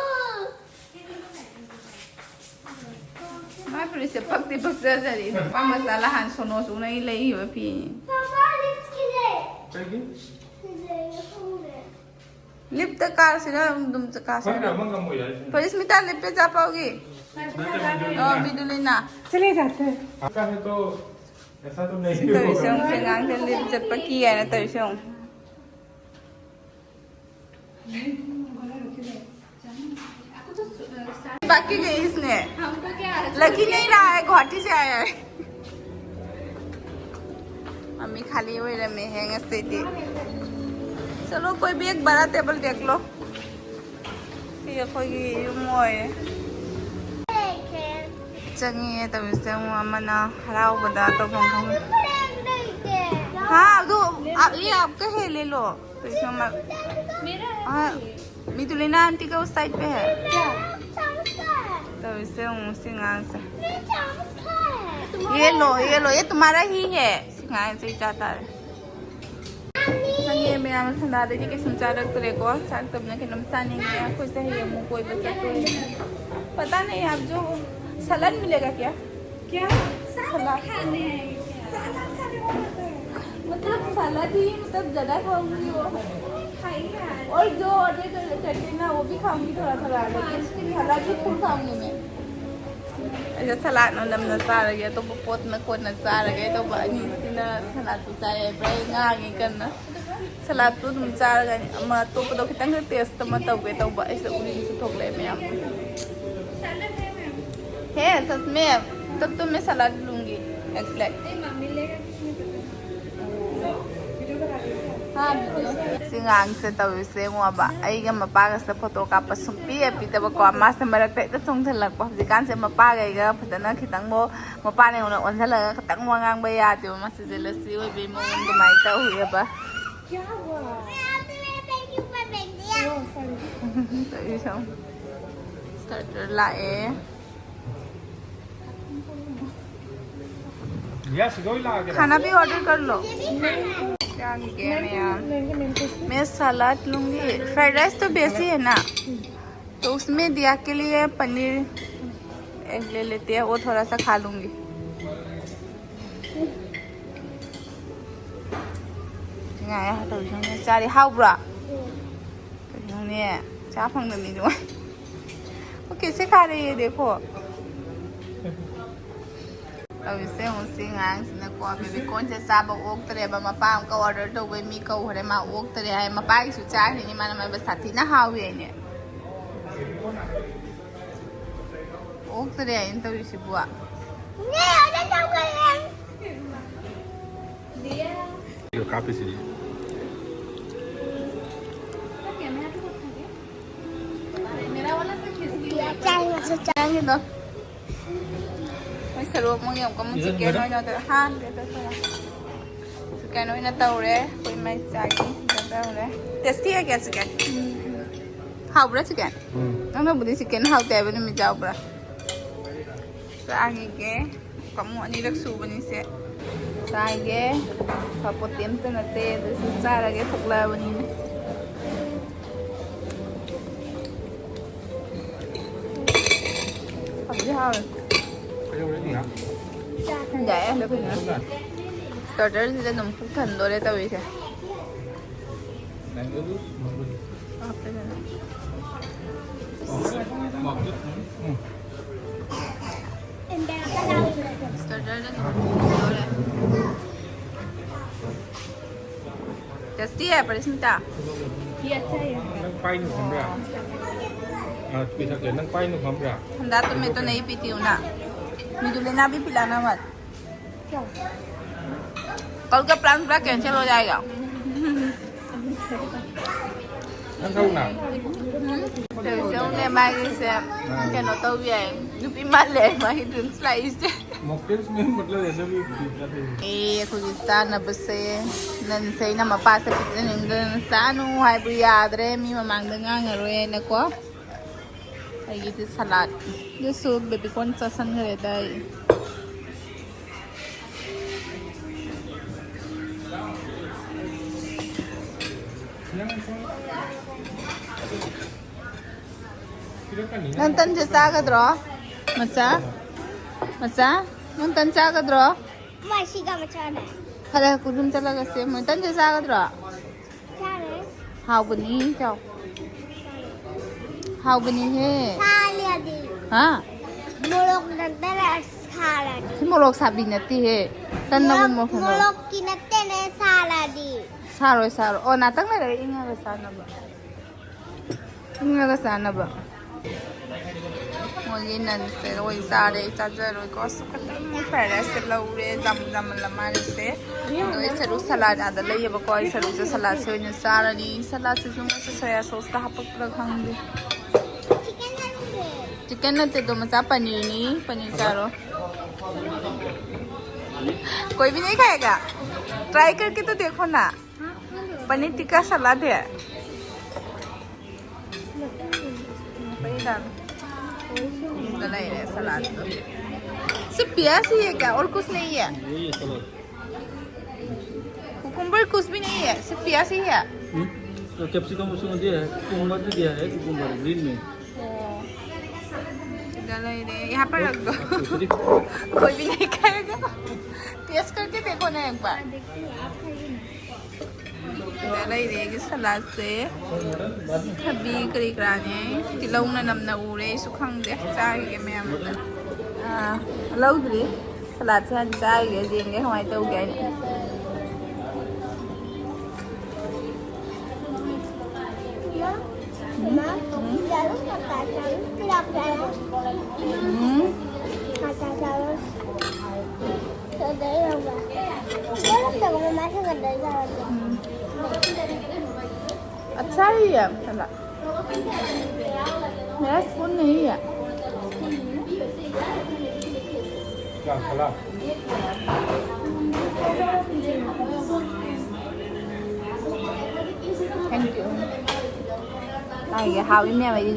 ꯃꯥꯏ ꯐꯨꯔꯤꯠꯁꯦ ꯄꯛꯇꯤ ꯄꯛꯆꯖꯔꯤ꯫ ꯅꯨꯄꯥ ꯃꯆꯥ ꯂꯍꯥꯟ ꯁꯣꯅꯣ ꯆꯨꯅꯒꯤ ꯂꯩꯈꯤꯕ ꯐꯤꯅꯤ꯫ ꯀꯩꯒꯤ? ꯂꯤꯞꯇ ꯀꯥꯁꯤꯔ ꯑꯗꯨꯝ ꯆ- ꯈꯪꯗꯦ, ꯀꯥꯁꯤꯔ? ꯑꯃ ꯉꯝꯃꯣꯏ ꯍꯥꯏꯁꯤꯅꯦ꯫ ꯄꯔꯤꯁꯃꯤꯇꯥ, ꯂꯤꯞꯇ ꯆꯥꯄꯥꯎꯒꯤ꯫ ꯅꯠꯇꯦ, ꯃꯗꯨꯂꯤꯅ꯫ ꯑꯣ, ꯃꯤꯗꯨꯂꯤꯅ꯫ ꯀꯥꯍꯦ ꯇꯣ ꯑꯦꯁꯥ ꯇꯣ ꯅꯍꯤ ꯁꯤ ꯇꯧꯔꯤꯁꯦ ꯍꯣꯒꯥ꯫ ꯑꯃꯨꯛ ꯑꯉꯥꯡꯁꯦ ꯂꯤꯞ ꯆꯠꯄ ꯀꯤ ꯍꯥꯏꯅ ꯇꯧꯔꯤꯁꯦ ꯑꯃꯨꯛ꯫ बाकी गई इसने। लकी नहीं रहा है, गुवाहाटी से आया है। मम्मी खाली हुई रहे में है ऐसे थी। चलो, कोई भी एक बड़ा टेबल देख लो। ये कोई ये मोए। चंगी है तब इससे वो मना हराओ बता तो भंग। हाँ, दो, आ, ये आपका है, ले लो। तो इसमें मत। हाँ, मितुलिना आंटी का उस साइड पे है। तो इससे उसी गांव से। ये लो, ये लो, ये तुम्हारा ही है। गांव से ही जाता है। ꯈꯪꯉꯦ ꯃꯌꯥꯝ ꯁꯅꯥꯗꯒꯤ ꯀꯩꯁꯨꯝ ꯆꯥꯔꯛꯇ꯭ꯔꯦꯀꯣ꯫ ꯆꯥꯛ ꯇꯞꯅ ꯀꯩꯅꯣꯝ ꯆꯥꯅꯤꯡꯉꯦ꯫ ꯑꯩꯈꯣꯏꯁꯦ ꯍꯌꯦꯡ ꯑꯃꯨꯛ ꯀꯣꯏꯕ ꯆꯠꯇꯣꯏꯅꯦ꯫ पता नहीं आप जो सलाद मिलेगा क्या? क्या? सलाद खाने हैं। सलाद खाने को बोलते हैं। मतलब सलाद ही मतलब ज्यादा खाऊंगी वो। खाएंगे आज। और जो ऑर्डर कर करते हैं ना वो भी खाऊंगी थोड़ा थोड़ा। लेकिन सलाद भी फुल खाऊंगी मैं। ꯑꯩꯁꯦ ꯁꯂꯥꯠ ꯑꯣꯏꯅ ꯅꯝꯅ ꯆꯥꯔꯒꯦ, ꯑꯇꯣꯞꯄ ꯄꯣꯠꯅ ꯀꯣꯟꯅ ꯆꯥꯔꯒꯦ꯫ ꯑꯇꯣꯞꯄ ꯑꯅꯤꯁꯤꯅ ꯁꯂꯥꯠꯇꯨ ꯆꯥꯏ ꯍꯥꯏꯕ꯭ꯔꯥ ꯑꯩ ꯉꯥꯡꯉꯤ ꯀꯟꯅ꯫ ꯁꯂꯥꯠꯇꯨ ꯑꯗꯨꯝ ꯆꯥꯔꯒ ꯑꯃ ꯑꯇꯣꯞꯄꯗꯣ ꯈꯤꯇꯪ ꯇꯦꯁ ꯑꯃ ꯇꯧꯒꯦ ꯇꯧꯕ꯫ ꯑꯩꯁꯦ ꯎꯔꯤꯡꯁꯨ ꯊꯣꯛꯂꯛꯑꯦ ꯃꯌꯥꯝ꯫ हे सच में, तब तो मैं सलाद लूंगी। एक प्लेट। ꯁꯤ ꯉꯥꯡꯁꯦ ꯇꯧꯔꯤꯁꯦ ꯌꯦꯡꯉꯣꯕ, ꯑꯩꯒ ꯃꯄꯥꯒꯁꯦ ꯐꯣꯇꯣ ꯀꯥꯞꯄ ꯁꯨꯡꯄꯤ ꯄꯤꯗꯕꯀꯣ꯫ ꯃꯥꯁꯦ ꯃꯔꯛꯇ ꯍꯦꯛꯇ ꯆꯣꯡꯁꯤꯜꯂꯛꯄ꯫ ꯍꯧꯖꯤꯛꯀꯥꯟꯁꯦ ꯃꯄꯥꯒ ꯑꯩꯒ ꯐꯖꯅ ꯈꯤꯇꯪ ꯃꯣ-, ꯃꯄꯥꯅ ꯑꯩꯉꯣꯟꯗ ꯑꯣꯟꯁꯤꯜꯂꯒ ꯈꯤꯇꯪ ꯋꯥ ꯉꯥꯡꯕ ꯌꯥꯗꯦꯕ꯫ ꯃꯥꯁꯦ ꯖꯦꯂꯁꯤ ꯑꯣꯏꯕꯒꯤ ꯃꯑꯣꯡ ꯑꯗꯨꯃꯥꯏꯅ ꯇꯧꯋꯦꯕ꯫ क्या हुआ? ꯇꯧꯔꯤꯁꯦ ꯌꯦꯡꯉꯣ꯫ ꯁ꯭ꯇꯥꯔꯇꯔ ꯂꯥꯛꯑꯦ꯫ ꯌꯦꯁ, ꯂꯣꯏ ꯂꯥꯛꯑꯒꯦ꯫ खाना भी ऑर्डर कर लो। क्या क्या मैं यार? मैं सलाद लूंगी। फ्राइड राइस तो बेसी है ना, तो उसमें दिया के लिए पनीर एक ले लेते हैं, वो थोड़ा सा खा लूंगी। ꯉꯥꯏ ꯇꯧꯔꯤꯁꯤꯡꯁꯦ ꯆꯥꯔꯤ꯫ ꯍꯥꯎꯕ꯭ꯔꯣ? ꯀꯩꯅꯣꯅꯦ, ꯆꯥ ꯐꯪꯗꯕ ꯃꯤꯗꯣ꯫ ꯑꯣꯀꯦ, ꯁꯤ ꯈꯥꯔꯦ, ꯌꯦ ꯗꯦꯈꯣ꯫ ꯇꯧꯔꯤꯁꯦ ꯌꯦꯡꯉꯨ, ꯁꯤ ꯑꯉꯥꯡꯁꯤꯅꯀꯣ, ꯕꯦꯕꯤ ꯀꯣꯔꯟꯁꯦ ꯆꯥꯕ ꯑꯣꯛꯇ꯭ꯔꯦꯕ꯫ ꯃꯄꯥ ꯑꯃꯨꯛꯀ ꯑꯣꯔꯗꯔ ꯇꯧꯕꯩ ꯃꯤ ꯀꯧꯈ꯭ꯔꯦ, ꯃꯥ ꯑꯣꯛꯇ꯭ꯔꯦ ꯍꯥꯏ꯫ ꯃꯄꯥꯒꯤꯁꯨ ꯆꯥꯈꯤꯅꯤ ꯃꯥꯅ, ꯃꯥꯏꯕ ꯁꯥꯊꯤꯅ ꯍꯥꯎꯋꯦ ꯍꯥꯏꯅꯦ꯫ ꯑꯣꯛꯇ꯭ꯔꯦ ꯍꯥꯏꯅ ꯇꯧꯔꯤꯁꯤꯕꯨ꯫ ꯀꯥꯞꯄꯤꯁꯤꯗꯤ꯫ ꯅꯪꯒꯤꯗꯣ꯫ ꯃꯣꯏ ꯁꯔꯨ ꯑꯃꯨꯛ ꯌꯦꯡꯉꯨꯀꯣ, ꯑꯃꯨꯛ ꯆꯤꯛꯀꯟ ꯑꯣꯏꯅ ꯇꯧꯔꯦ꯫ ꯍꯥꯟꯅꯗꯤ ꯑꯗꯨ ꯈꯔ ꯆꯤꯛꯀꯟ ꯑꯣꯏꯅ ꯇꯧꯔꯦ꯫ ꯑꯩꯈꯣꯏ ꯃꯩ ꯆꯥꯒꯤ ꯇꯧꯔꯦ꯫ ꯇꯦꯁꯇꯤ ꯑꯣꯏꯒꯦ ꯆꯤꯛꯀꯟ꯫ ꯍꯥꯎꯕ꯭ꯔꯥ ꯆꯤꯛꯀꯟ? ꯎꯝ꯫ ꯅꯪꯅꯕꯨꯗꯤ ꯆꯤꯛꯀꯟ ꯍꯥꯎꯇꯦ ꯍꯥꯏꯕ ꯅꯨꯃꯤꯠ ꯌꯥꯎꯕ꯭ꯔꯥ? ꯆꯥꯈꯤꯒꯦ꯫ ꯀꯃꯨ ꯑꯅꯤꯔꯛ ꯁꯨꯕꯅꯤꯁꯦ꯫ ꯆꯥꯏꯒꯦ꯫ ꯐꯄꯣꯠꯇꯤ ꯑꯝꯇ ꯅꯠꯇꯦ, ꯑꯗꯨꯁꯨ ꯆꯥꯔꯒꯦ ꯊꯣꯛꯂꯛꯑꯕꯅꯤꯅ꯫ ꯍꯥꯎꯗꯤ ꯍꯥꯎꯋꯦ꯫ ꯌꯥꯏꯌꯦ, ꯍꯟꯗꯛ ꯀꯩꯅꯣ꯫ ꯁ꯭ꯇꯥꯔꯇꯔꯁꯤꯗ ꯑꯗꯨꯝ ꯄꯨꯛ ꯊꯟꯗꯣꯔꯦ ꯇꯧꯔꯤꯁꯦ꯫ ꯍꯥꯞꯄꯦꯗꯅ꯫ ꯁ꯭ꯇꯥꯔꯇꯔꯗ ꯑꯗꯨꯝ ꯄꯨꯛ ꯊꯟꯗꯣꯔꯦ꯫ ꯇꯦꯁꯇꯤ ꯍꯥꯏ ꯄꯔꯤꯁꯃꯤꯇꯥ? ꯅꯪ ꯄꯥꯏꯅꯨ ꯈꯪꯕ꯭ꯔꯥ? ꯑ, ꯄꯤꯊꯛꯀꯦ꯫ ꯅꯪ ꯄꯥꯏꯅꯨ ꯈꯪꯕ꯭ꯔꯥ? ठंडा तो मैं तो नहीं पीती हूँ ना। मुझे लेना भी पिलाना मत। कल का प्लान पूरा कैंसिल हो जाएगा। ꯅꯪ ꯊꯛꯎꯅ꯫ ꯇꯧꯔꯤꯁꯦ ꯌꯦꯡꯉꯨꯅꯦ, ꯃꯥꯒꯤꯁꯦ ꯀꯩꯅꯣ ꯇꯧꯕ ꯌꯥꯏ, ꯅꯨꯄꯤ ꯃꯥꯜꯂꯦ ꯃꯥꯒꯤ ꯗ꯭ꯔꯤꯡꯁ ꯂꯥꯛꯏꯁꯦ꯫ ꯃꯣꯛꯇꯦꯜꯁ ꯃꯦꯟ ꯃꯇꯂꯕ ꯑꯦꯁꯦ ꯚꯤ ꯄꯤꯖꯥꯇꯦ꯫ ꯑꯦ, ꯑꯩꯈꯣꯏꯒꯤ ꯆꯥꯅꯕꯁꯦ ꯅꯟꯁꯦ ꯑꯩꯅ ꯃꯄꯥꯁꯦ ꯄꯤꯖꯅꯤꯡꯗꯅ ꯆꯥꯅꯨ ꯍꯥꯏꯕ ꯌꯥꯗ꯭ꯔꯦ, ꯃꯤ ꯃꯃꯥꯡꯗ ꯉꯥꯡꯉꯔꯣꯏ ꯍꯥꯏꯅꯀꯣ꯫ ꯑꯩꯒꯤꯗꯤ ꯁꯂꯥꯗ꯫ ꯑꯗꯨꯁꯨ ꯕꯦꯕꯤ ꯀꯣꯔꯟ ꯆꯥꯁꯟꯈ꯭ꯔꯦꯗ ꯑꯩ꯫ ꯅꯪ ꯇꯟꯁꯦ ꯆꯥꯒꯗ꯭ꯔꯣ? ꯃꯆꯥ, ꯃꯆꯥ, ꯅꯪ ꯇꯟ ꯆꯥꯒꯗ꯭ꯔꯣ? ꯃꯁꯤꯒ ꯃꯆꯥꯅꯦ꯫ ꯐꯔꯦ, ꯀꯣꯏꯕ ꯆꯠꯂꯒ ꯁꯦꯝꯃꯣ꯫ ꯇꯟꯁꯦ ꯆꯥꯒꯗ꯭ꯔꯣ? ꯆꯥꯔꯦ꯫ ꯍꯥꯎꯕꯅꯤ, ꯆꯥꯎ꯫ ꯍꯥꯎꯕꯅꯤꯍꯦ꯫ ꯁꯥꯔꯗꯤ꯫ ꯍꯥ? ꯃꯣꯔꯣꯛ ꯅꯠꯇꯅ ꯁꯥꯔꯗꯤ꯫ ꯁꯤ ꯃꯣꯔꯣꯛ ꯁꯥꯕꯤ ꯅꯠꯇꯦꯍꯦ꯫ ꯇꯟꯅꯕꯨ ꯃꯣꯔꯣꯛ, ꯃꯣꯔꯣꯛ ꯁꯥꯕꯤ꯫ ꯃꯣꯔꯣꯛꯀꯤ ꯅꯠꯇꯦꯅꯦ, ꯁꯥꯔꯗꯤ꯫ ꯁꯥꯔꯣꯏ, ꯁꯥꯔꯣꯏ꯫ ꯑꯣ, ꯉꯥꯛꯇꯪ ꯂꯩꯔꯒ ꯏꯪꯉꯒ ꯆꯥꯅꯕ꯫ ꯏꯪꯉꯒ ꯆꯥꯅꯕ꯫ ꯃꯣꯏꯒꯤ ꯅꯟꯁꯦ ꯂꯣꯏ ꯆꯥꯔꯦ, ꯑꯩ ꯆꯥꯖꯔꯣꯏꯀꯣ꯫ ꯑꯁ, ꯈꯤꯇꯪ fried rice ꯁꯦ ꯂꯧꯔꯦ, ꯖꯥꯝ ꯖꯥꯝ ꯃꯜꯂ ꯃꯥꯜꯂꯦꯁꯦ꯫ ꯑꯗꯣ ꯑꯩ ꯁꯔꯨꯛ salad ꯑꯥꯗ ꯂꯩꯌꯦꯕꯀꯣ, ꯑꯩ ꯁꯔꯨꯛꯁꯦ salad ꯁꯦ ꯑꯣꯏꯅ ꯆꯥꯔꯅꯤ꯫ Salad ꯁꯤꯁꯨ ꯃꯣꯏꯁꯦ soya sauce ꯀ ꯍꯥꯞꯄꯛꯄ꯭ꯔꯥ ꯈꯪꯗꯦ꯫ Chicken ꯅꯠꯇꯦ ꯑꯗꯣ, ꯃꯆꯥ, ꯄꯅꯤꯔꯅꯤ, ꯄꯅꯤꯔ ꯆꯥꯔꯣ꯫ कोई भी नहीं खाएगा? Try करके तो देखो ना। पनीर टिक्का salad है। सिर्फ प्याज ही है क्या, और कुछ नहीं है? यही है salad। Cucumber कुछ भी नहीं है, सिर्फ प्याज ही है। हम्म? तो capsicum उसमें दिया है, cucumber भी दिया है, cucumber green में। ओ, इधर नहीं रे, यहाँ पर रख दो। दूसरी। कोई भी नहीं खाएगा। Taste करके देखो ना एक बार। ꯁꯤꯗ ꯂꯩꯔꯦ ꯑꯩꯒꯤ salad ꯁꯦ꯫ ꯊꯕꯤ ꯀꯔꯤ ꯀꯔꯥꯅꯦ꯫ ꯇꯤꯜꯍꯧꯅ ꯅꯝꯅ ꯎꯔꯦ꯫ ꯑꯩꯁꯨ ꯈꯪꯗꯦ꯫ ꯆꯥꯈꯤꯒꯦ ꯃꯌꯥꯝ ꯑꯝꯇ꯫ ꯑꯥ, ꯂꯧꯗ꯭ꯔꯤ꯫ Salad ꯁꯦ ꯍꯥꯟꯅ ꯆꯥꯈꯤꯒꯦ꯫ ꯌꯦꯡꯒꯦ ꯀꯃꯥꯏꯅ ꯇꯧꯒꯦ ꯍꯥꯏꯅ꯫ ꯎꯝ꯫ ꯎꯝ꯫ अच्छा ही है, मेरा spoon नहीं है। Thank you. हाँ, ये हावी में भाई,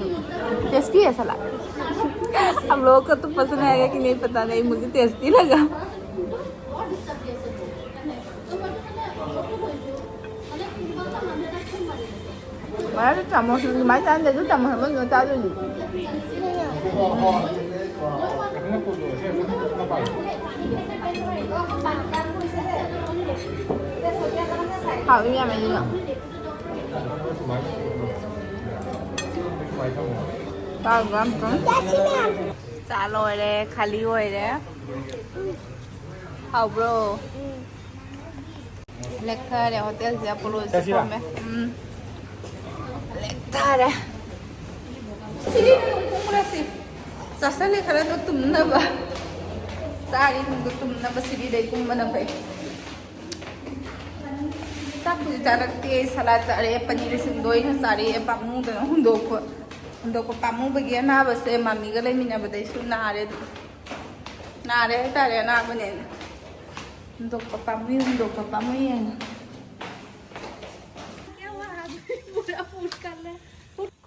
tasty है salad। हम लोगों को तो पसंद आएगा कि नहीं पता नहीं, मुझे tasty लगा। ꯃꯌꯥꯝꯁꯨ ꯆꯥꯃꯁ ꯑꯗꯨꯃꯥꯏꯅ ꯆꯥꯟꯗꯦ, ꯑꯗꯨ ꯆꯥꯃꯁ ꯑꯃ ꯆꯥꯗꯣꯏꯅꯤ꯫ ꯎꯝ꯫ ꯍꯥꯎꯏ ꯌꯥꯝꯅ꯫ ꯆꯥ ꯂꯣꯏꯔꯦ, ꯈꯥꯂꯤ ꯑꯣꯏꯔꯦ꯫ ꯍꯥꯎꯕ꯭ꯔꯣ? ꯂꯦꯛꯊꯔꯦ ꯍꯣꯇꯦꯜꯁꯦ, ꯑꯄꯣꯂꯣꯁꯦ ꯆꯠꯁꯤꯔꯥ? ꯐꯝꯃꯦ꯫ ꯎꯝ꯫ ꯂꯦꯛꯊꯔꯦ꯫ ꯁꯤꯗꯤ ꯀꯨꯝꯈ꯭ꯔꯁꯤ꯫ ꯆꯥꯁꯜꯂꯦ ꯈꯔꯗꯣ ꯇꯨꯝꯅꯕ꯫ ꯆꯥꯔꯤ ꯏꯃꯨꯡꯗꯣ ꯇꯨꯝꯅꯕ ꯁꯤꯗꯤꯗꯩ ꯀꯨꯝꯕꯅ ꯐꯩ꯫ ꯆꯥꯛꯄꯨꯗꯤ ꯆꯥꯔꯛꯇꯦ, ꯁꯂꯥꯗ ꯆꯥꯔꯦ, ꯄꯅꯤꯔ ꯁꯤꯡꯗꯣ ꯑꯩꯅ ꯆꯥꯔꯛꯑꯦ, ꯄꯥꯝꯃꯨꯗꯅ ꯍꯨꯟꯗꯣꯛꯄ꯫ ꯍꯨꯟꯗꯣꯛꯄ ꯄꯥꯝꯃꯨꯕꯒꯤ ꯑꯅꯥꯕꯁꯦ ꯃꯥꯃꯤꯒ ꯂꯩꯃꯤꯟꯅꯕꯗꯩꯁꯨ ꯅꯥꯔꯦ ꯑꯗꯨꯝ꯫ ꯅꯥꯔꯦ ꯍꯥꯏꯇꯥꯔꯦ, ꯑꯅꯥꯕꯅꯦꯅ꯫ ꯍꯨꯟꯗꯣꯛꯄ ꯄꯥꯝꯃꯨꯏ, ꯍꯨꯟꯗꯣꯛꯄ ꯄꯥꯝꯃꯨꯏ ꯍꯥꯏꯅ꯫ क्या हुआ? हाथ में पूरा फूड कर रहा है।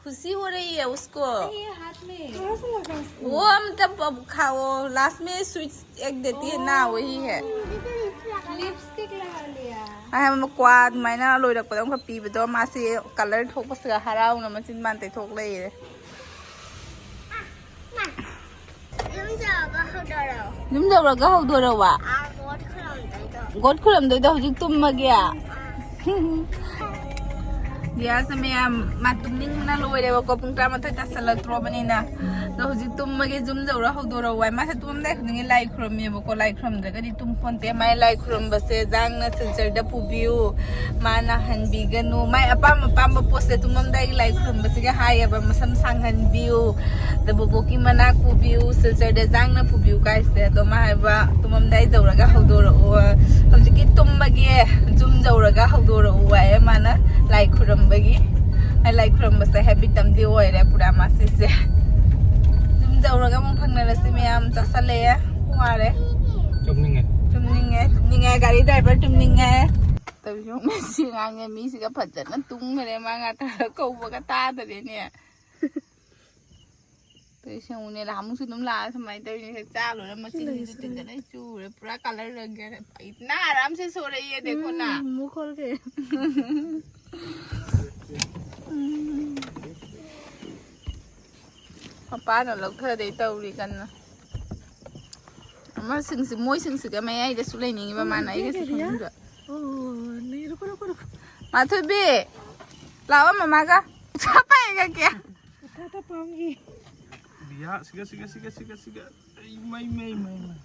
खुशी हो रही है उसको। नहीं, ये हाथ में। कहाँ से लगा उसको? वो मतलब अब खा, वो लास्ट में स्विच एक देती है ना, वही है। मुझे तो लिप्स लगा। लिपस्टिक लगा लिया। ꯑꯍꯥꯟꯕ ꯃꯀ꯭ꯋꯥ ꯑꯗꯨꯃꯥꯏꯅ ꯂꯣꯏꯔꯛꯄꯗ ꯑꯃꯈꯛ ꯄꯤꯕꯗꯣ, ꯃꯥꯁꯦ ꯀꯂꯔ ꯊꯣꯛꯄꯁꯤꯒ ꯍꯔꯥꯎꯅ ꯃꯆꯤꯟ ꯕꯥꯟ ꯇꯩꯊꯣꯛ ꯂꯩꯔꯦ꯫ ꯌꯨꯝ ꯌꯧꯔꯒ ꯍꯧꯗꯣꯔꯛꯑꯣ꯫ ꯌꯨꯝ ꯌꯧꯔꯒ ꯍꯧꯗꯣꯔꯛꯑꯣ꯫ ꯑꯥ, ꯒꯣꯠ ꯈꯨꯔꯨꯝꯗꯣꯏꯗꯣ꯫ ꯒꯣꯠ ꯈꯨꯔꯨꯝꯗꯣꯏꯗꯣ ꯍꯧꯖꯤꯛ ꯇꯨꯝꯃꯒꯦ? ꯑꯥ꯫ ꯗꯤꯌꯥꯁ ꯃꯌꯥꯝ, ꯃꯥ ꯇꯨꯝꯅꯤꯡꯕꯅ ꯂꯣꯏꯔꯦꯕꯀꯣ, ꯄꯨꯡ ꯇꯔꯥꯃꯥꯊꯣꯏ ꯇꯥꯁꯜꯂꯛꯇ꯭ꯔꯣꯕꯅꯤꯅ꯫ ꯑꯗꯣ ꯍꯧꯖꯤꯛ ꯇꯨꯝꯃꯒꯦ, ꯌꯨꯝ ꯌꯧꯔ ꯍꯧꯗꯣꯔꯛꯑꯣ ꯍꯥꯏ꯫ ꯃꯥꯁꯦ ꯇꯨꯝꯃꯝꯗꯥꯏ ꯈꯨꯗꯤꯡꯒꯤ ꯂꯥꯏ ꯈꯨꯔꯨꯝꯃꯦꯕꯀꯣ, ꯂꯥꯏ ꯈꯨꯔꯨꯝꯗ꯭ꯔꯒꯗꯤ ꯇꯨꯝ ꯄꯣꯟꯇꯦ꯫ ꯃꯥꯏ ꯂꯥꯏ ꯈꯨꯔꯨꯝꯕꯁꯦ ꯖꯥꯡꯅ ꯁꯤꯜꯆꯔꯗ ꯄꯨꯕꯤꯌꯨ, ꯃꯥ ꯅꯥꯍꯟꯕꯤꯒꯅꯨ, ꯃꯥꯏ ꯑꯄꯥꯝ ꯑꯄꯥꯝꯕ ꯄꯣꯠꯁꯦ ꯇꯨꯝꯃꯝꯗꯥꯏꯒꯤ ꯂꯥꯏ ꯈꯨꯔꯨꯝꯕꯁꯤꯒ ꯍꯥꯏꯌꯦꯕ, ꯃꯁꯝ ꯁꯥꯡꯍꯟꯕꯤꯌꯨ, ꯑꯗ ꯕꯣꯕꯣꯛꯀꯤ ꯃꯅꯥꯛ ꯄꯨꯕꯤꯌꯨ, ꯁꯤꯜꯆꯔꯗ ꯖꯥꯡꯅ ꯄꯨꯕꯤꯌꯨ ꯀꯥꯏꯁꯦ꯫ ꯑꯗꯣ ꯃꯥ ꯍꯥꯏꯕ, ꯇꯨꯝꯃꯝꯗꯥꯏ ꯌꯧꯔꯒ ꯍꯧꯗꯣꯔꯛꯑꯣ, ꯍꯧꯖꯤꯛꯀꯤ ꯇꯨꯝꯃꯒꯦ, ꯌꯨꯝ ꯌꯧꯔꯒ ꯍꯧꯗꯣꯔꯛꯑꯣ ꯍꯥꯏꯌꯦ ꯃꯥꯅ ꯂꯥꯏ ꯈꯨꯔꯨꯝꯕꯒꯤ꯫ ꯑꯩ ꯂꯥꯏ ꯈꯨꯔꯨꯝꯕꯁꯦ ꯍꯦꯕꯤꯠ ꯑꯃꯗꯤ ꯑꯣꯏꯔꯦ ꯄꯨꯔꯥ ꯃꯥꯁꯤꯁꯦ꯫ ꯌꯨꯝ ꯌꯧꯔꯒ ꯑꯃꯨꯛ ꯐꯪꯅꯔꯁꯤ ꯃꯌꯥꯝ, ꯆꯥꯁꯜꯂꯛꯑꯦ꯫ ꯋꯥꯔꯦ꯫ ꯇꯨꯝꯅꯤꯡꯉꯦ꯫ ꯇꯨꯝꯅꯤꯡꯉꯦ, ꯇꯨꯝꯅꯤꯡꯉꯦ꯫ ꯒꯥꯔꯤ ꯗ꯭ꯔꯥꯏꯚꯔ ꯇꯨꯝꯅꯤꯡꯉꯦ꯫ ꯇꯧꯔꯤꯁꯦ ꯌꯦꯡꯉꯨ, ꯃꯦꯁꯤ ꯑꯉꯥꯡꯅꯦ, ꯃꯤꯁꯤꯒ ꯐꯖꯅ ꯇꯨꯝꯈ꯭ꯔꯦ꯫ ꯃꯥ ꯉꯥꯛꯇ ꯀꯧꯕꯒ ꯇꯥꯗꯔꯦꯅꯦ꯫ ꯇꯧꯔꯤꯁꯦ ꯌꯦꯡꯉꯨꯅꯦ, ꯅꯍꯥꯟꯃꯨꯛꯁꯨ ꯑꯗꯨꯝ ꯂꯥꯛꯑ ꯁꯨꯃꯥꯏꯅ ꯇꯧꯔꯤꯅꯦ꯫ ꯍꯦꯛ ꯆꯥ ꯂꯣꯏꯔ ꯃꯆꯤꯟꯁꯤꯁꯨ ꯇꯤꯟꯗꯅ ꯆꯨꯔꯦ꯫ ꯄꯨꯔꯥ ꯀꯂꯔ ꯂꯪꯒꯦ꯫ ꯏꯠꯅꯥ ꯑꯔꯥꯝ ꯁꯦ ꯁꯣ ꯔꯍꯤ ꯍꯦ, ꯗꯦꯈꯣ ꯅꯥ꯫ ꯎꯝ, ꯃꯨꯛ ꯈꯣꯜ ꯀꯦ꯫ ꯃꯄꯥꯅ ꯂꯧꯊꯗꯩ ꯇꯧꯔꯤ ꯀꯟꯅ꯫ ꯑꯃꯁꯤꯡꯁꯤ, ꯃꯣꯏꯁꯤꯡꯁꯤꯒ ꯃꯌꯥꯏꯗꯁꯨ ꯂꯩꯅꯤꯡꯉꯤꯕ ꯃꯥꯅ ꯑꯩꯒꯁꯨ ꯈꯪꯗꯕ꯫ ꯑꯣ, ꯅꯩ, ꯔꯨꯀꯣ, ꯔꯨꯀꯣ, ꯔꯨꯀꯣ꯫ ꯃꯥꯊꯣꯏꯕꯤ, ꯂꯥꯛꯑꯣ ꯃꯃꯥꯒ꯫ ꯆꯥꯄꯥꯏꯒ ꯀꯌꯥ? ꯇꯥ, ꯇꯥ, ꯄꯥꯝꯒꯤ꯫ ꯕꯤꯌꯥ, ꯁꯤꯒ, ꯁꯤꯒ, ꯁꯤꯒ, ꯁꯤꯒ, ꯁꯤꯒ꯫ ꯑꯩ ꯃꯩ, ꯃꯩ, ꯃꯩ, ꯃꯩ꯫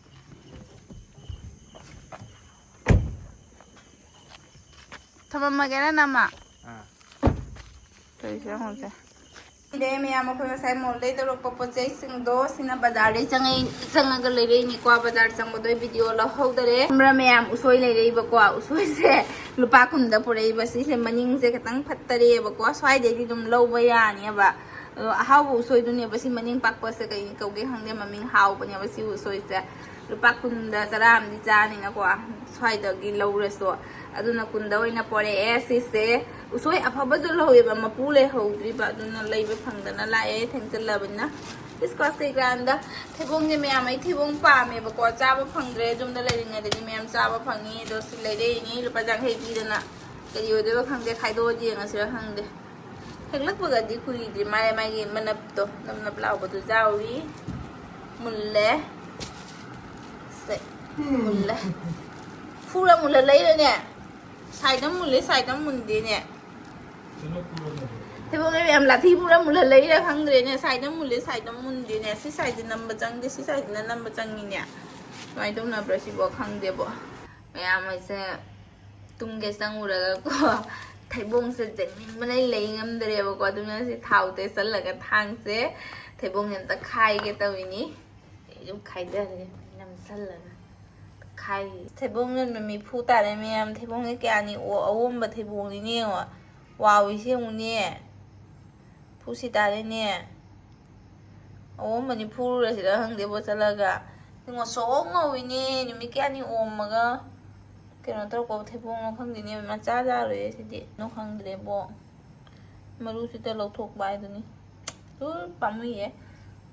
ꯊꯝꯃꯝꯃꯒꯦꯔ ꯅꯃ? ꯑꯥ꯫ ꯇꯧꯔꯤꯁꯦ ꯌꯦꯡꯉꯨꯁꯦ꯫ ꯏꯗꯦ ꯃꯌꯥꯝ, ꯑꯩꯈꯣꯏ ꯉꯁꯥꯏ ꯃꯣꯜꯗꯩ ꯇꯧꯔꯛꯄ ꯄꯣꯠ ꯆꯩꯁꯤꯡꯗꯣ ꯁꯤꯅ ꯕꯖꯥꯔꯗꯩ ꯆꯪꯉꯛꯏ-, ꯆꯪꯉꯒ ꯂꯩꯔꯛꯏꯅꯤꯀꯣ꯫ ꯕꯖꯥꯔ ꯆꯪꯕꯗꯣ ꯑꯩ ꯚꯤꯗꯤꯑꯣ ꯂꯧꯍꯧꯗꯔꯦ꯫ ꯈꯪꯕ꯭ꯔꯥ ꯃꯌꯥꯝ, ꯎꯁꯣꯏ ꯂꯩꯔꯛꯏꯕꯀꯣ꯫ ꯎꯁꯣꯏꯁꯦ ꯂꯨꯄꯥ ꯀꯨꯟꯗ ꯄꯨꯔꯛꯏꯕ꯫ ꯁꯤꯁꯦ ꯃꯅꯤꯡꯁꯦ ꯈꯤꯇꯪ ꯐꯠꯇꯔꯦꯕꯀꯣ꯫ ꯁ꯭ꯋꯥꯏꯗꯩꯗꯤ ꯑꯗꯨꯝ ꯂꯧꯕ ꯌꯥꯅꯦꯕ꯫ ꯑꯗꯣ ꯑꯍꯥꯎꯕ ꯎꯁꯣꯏꯗꯨꯅꯦꯕ꯫ ꯁꯤ ꯃꯅꯤꯡ ꯄꯥꯛꯄꯁꯦ ꯀꯩ ꯀꯧꯒꯦ ꯈꯪꯗꯦ, ꯃꯃꯤꯡ ꯍꯥꯎꯕꯅꯦꯕ ꯁꯤ ꯎꯁꯣꯏꯁꯦ꯫ ꯂꯨꯄꯥ ꯀꯨꯟꯗ ꯇꯔꯥ ꯑꯃꯗꯤ ꯆꯥꯅꯤꯅꯀꯣ, ꯁ꯭ꯋꯥꯏꯗꯒꯤ ꯂꯧꯔꯁꯨ꯫ ꯑꯗꯨꯅ ꯀꯨꯟꯗ ꯑꯣꯏꯅ ꯄꯣꯔꯛꯑꯦ꯫ ꯁꯤꯁꯦ ꯎꯁꯣꯏ ꯑꯐꯕꯁꯨ ꯂꯧꯋꯦꯕ, ꯃꯄꯨ ꯂꯩꯍꯧꯗ꯭ꯔꯤꯕ, ꯑꯗꯨꯅ ꯂꯩꯕ ꯐꯪꯗꯅ ꯂꯥꯛꯑꯦ ꯊꯦꯡꯖꯤꯜꯂꯕꯅꯤꯅ꯫ ꯏꯁꯀ꯭ꯋꯥꯁ ꯀꯩꯀꯥꯟꯗ ꯊꯩꯕꯣꯡꯁꯦ ꯃꯌꯥꯝ, ꯑꯩ ꯊꯩꯕꯣꯡ ꯄꯥꯝꯃꯦꯕꯀꯣ, ꯆꯥꯕ ꯐꯪꯗ꯭ꯔꯦ꯫ ꯌꯨꯝꯗ ꯂꯩꯔꯤꯉꯩꯗꯗꯤ ꯃꯌꯥꯝ ꯆꯥꯕ ꯐꯪꯉꯤ, ꯑꯗꯣ ꯁꯤ ꯂꯩꯔꯛꯏꯅꯤ ꯂꯨꯄꯥ ꯌꯥꯡꯈꯩ ꯄꯤꯗꯅ꯫ ꯀꯔꯤ ꯑꯣꯏꯗꯣꯏꯕ ꯈꯪꯗꯦ, ꯈꯥꯏꯗꯣꯛꯑ ꯌꯦꯡꯉꯁꯤꯔ ꯈꯪꯗꯦ꯫ ꯍꯦꯛꯂꯛꯄꯒꯗꯤ ꯀꯨꯏꯗ꯭ꯔꯤ, ꯃꯥꯏ, ꯃꯥꯒꯤ ꯃꯅꯞꯇꯣ ꯅꯞ ꯅꯞ ꯂꯥꯎꯕꯗꯣ ꯌꯥꯎꯔꯤ꯫ ꯃꯨꯜꯂꯦ꯫ ꯁꯦ, ꯃꯨꯜꯂꯦ꯫ ꯐꯨꯔ ꯃꯨꯜꯂ ꯂꯩꯔꯅꯦ꯫ ꯁꯥꯏꯗ ꯃꯨꯜꯂꯦ, ꯁꯥꯏꯗ ꯃꯨꯟꯗꯦꯅꯦ꯫ ꯊꯩꯕꯣꯡ ꯃꯌꯥꯝ ꯂꯥꯊꯤ ꯄꯨꯔ ꯃꯨꯜꯍꯜꯂꯛꯏꯔꯥ ꯈꯪꯗ꯭ꯔꯦꯅꯦ꯫ ꯁꯥꯏꯗ ꯃꯨꯜꯂꯦ, ꯁꯥꯏꯗ ꯃꯨꯟꯗꯦꯅꯦ꯫ ꯁꯤ ꯁꯥꯏꯗꯅ ꯅꯝꯕ ꯆꯪꯗꯦ, ꯁꯤ ꯁꯥꯏꯗꯅ ꯅꯝꯕ ꯆꯪꯉꯤꯅꯦ꯫ ꯀꯃꯥꯏꯅ ꯇꯧꯅꯕ꯭ꯔꯥ ꯁꯤꯕꯣ? ꯈꯪꯗꯦꯕꯣ꯫ ꯃꯌꯥꯝ ꯑꯩꯁꯦ ꯇꯨꯝꯒꯦ ꯆꯪꯉꯨꯔꯒꯀꯣ, ꯊꯩꯕꯣꯡꯁꯦ ꯆꯦꯟꯅꯤꯡꯕꯅ ꯂꯩ ꯉꯝꯗ꯭ꯔꯦꯕꯀꯣ꯫ ꯑꯗꯨꯅ ꯁꯤ ꯊꯥꯎ ꯇꯩꯁꯜꯂꯒ ꯊꯥꯡꯁꯦ ꯊꯩꯕꯣꯡꯁꯦ ꯑꯝꯇ ꯈꯥꯏꯒꯦ ꯇꯧꯔꯤꯅꯤ꯫ ꯑꯩ ꯑꯗꯨꯝ ꯈꯥꯏꯗꯔꯒꯦ ꯅꯝꯁꯜꯂꯒ꯫ ꯈꯥꯏ-, ꯊꯩꯕꯣꯡ ꯌꯣꯟꯕ ꯃꯤ ꯐꯨ ꯇꯥꯔꯦ ꯃꯌꯥꯝ꯫ ꯊꯩꯕꯣꯡꯁꯦ ꯀꯌꯥꯅꯤ ꯑꯣ-, ꯑꯑꯣꯝꯕ ꯊꯩꯕꯣꯡꯅꯤꯅꯦ ꯌꯦꯡꯉꯣ꯫ ꯋꯥꯎꯏꯁꯦ ꯌꯦꯡꯉꯨꯅꯦ꯫ ꯐꯨꯁꯤ ꯇꯥꯔꯦꯅꯦ꯫ ꯑꯑꯣꯝꯕꯅꯤ ꯐꯨꯔꯨꯔꯁꯤꯔ ꯈꯪꯗꯦꯕꯣ ꯆꯠꯂꯒ꯫ ꯉꯧꯁꯣꯛ ꯉꯧꯏꯅꯦ, ꯅꯨꯃꯤꯠ ꯀꯌꯥꯅꯤ ꯑꯣꯝꯃꯒ ꯀꯩꯅꯣ ꯇꯧꯔꯛꯄ ꯊꯩꯕꯣꯡꯅꯣ ꯈꯪꯗꯦꯅꯦ, ꯃꯆꯥ ꯆꯥꯔꯣꯏꯌꯦ ꯁꯤꯗꯤ꯫ ꯅꯣ ꯈꯪꯗ꯭ꯔꯦꯕꯣ꯫ ꯃꯔꯨꯁꯤꯗ ꯂꯧꯊꯣꯛꯄ ꯍꯥꯏꯗꯨꯅꯤ꯫ ꯇꯨ ꯄꯥꯝꯃꯨꯏꯌꯦ꯫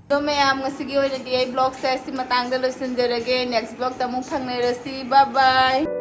ꯑꯗꯣ ꯃꯌꯥꯝ, ꯉꯁꯤꯒꯤ ꯑꯣꯏꯅꯗꯤ ꯑꯩ vlogꯁꯦ ꯁꯤ ꯃꯇꯥꯡꯗ ꯂꯣꯏꯁꯤꯟꯖꯔꯒꯦ꯫ Next vlogꯇ ꯑꯃꯨꯛ ꯐꯪꯅꯔꯁꯤ꯫ Bye bye꯫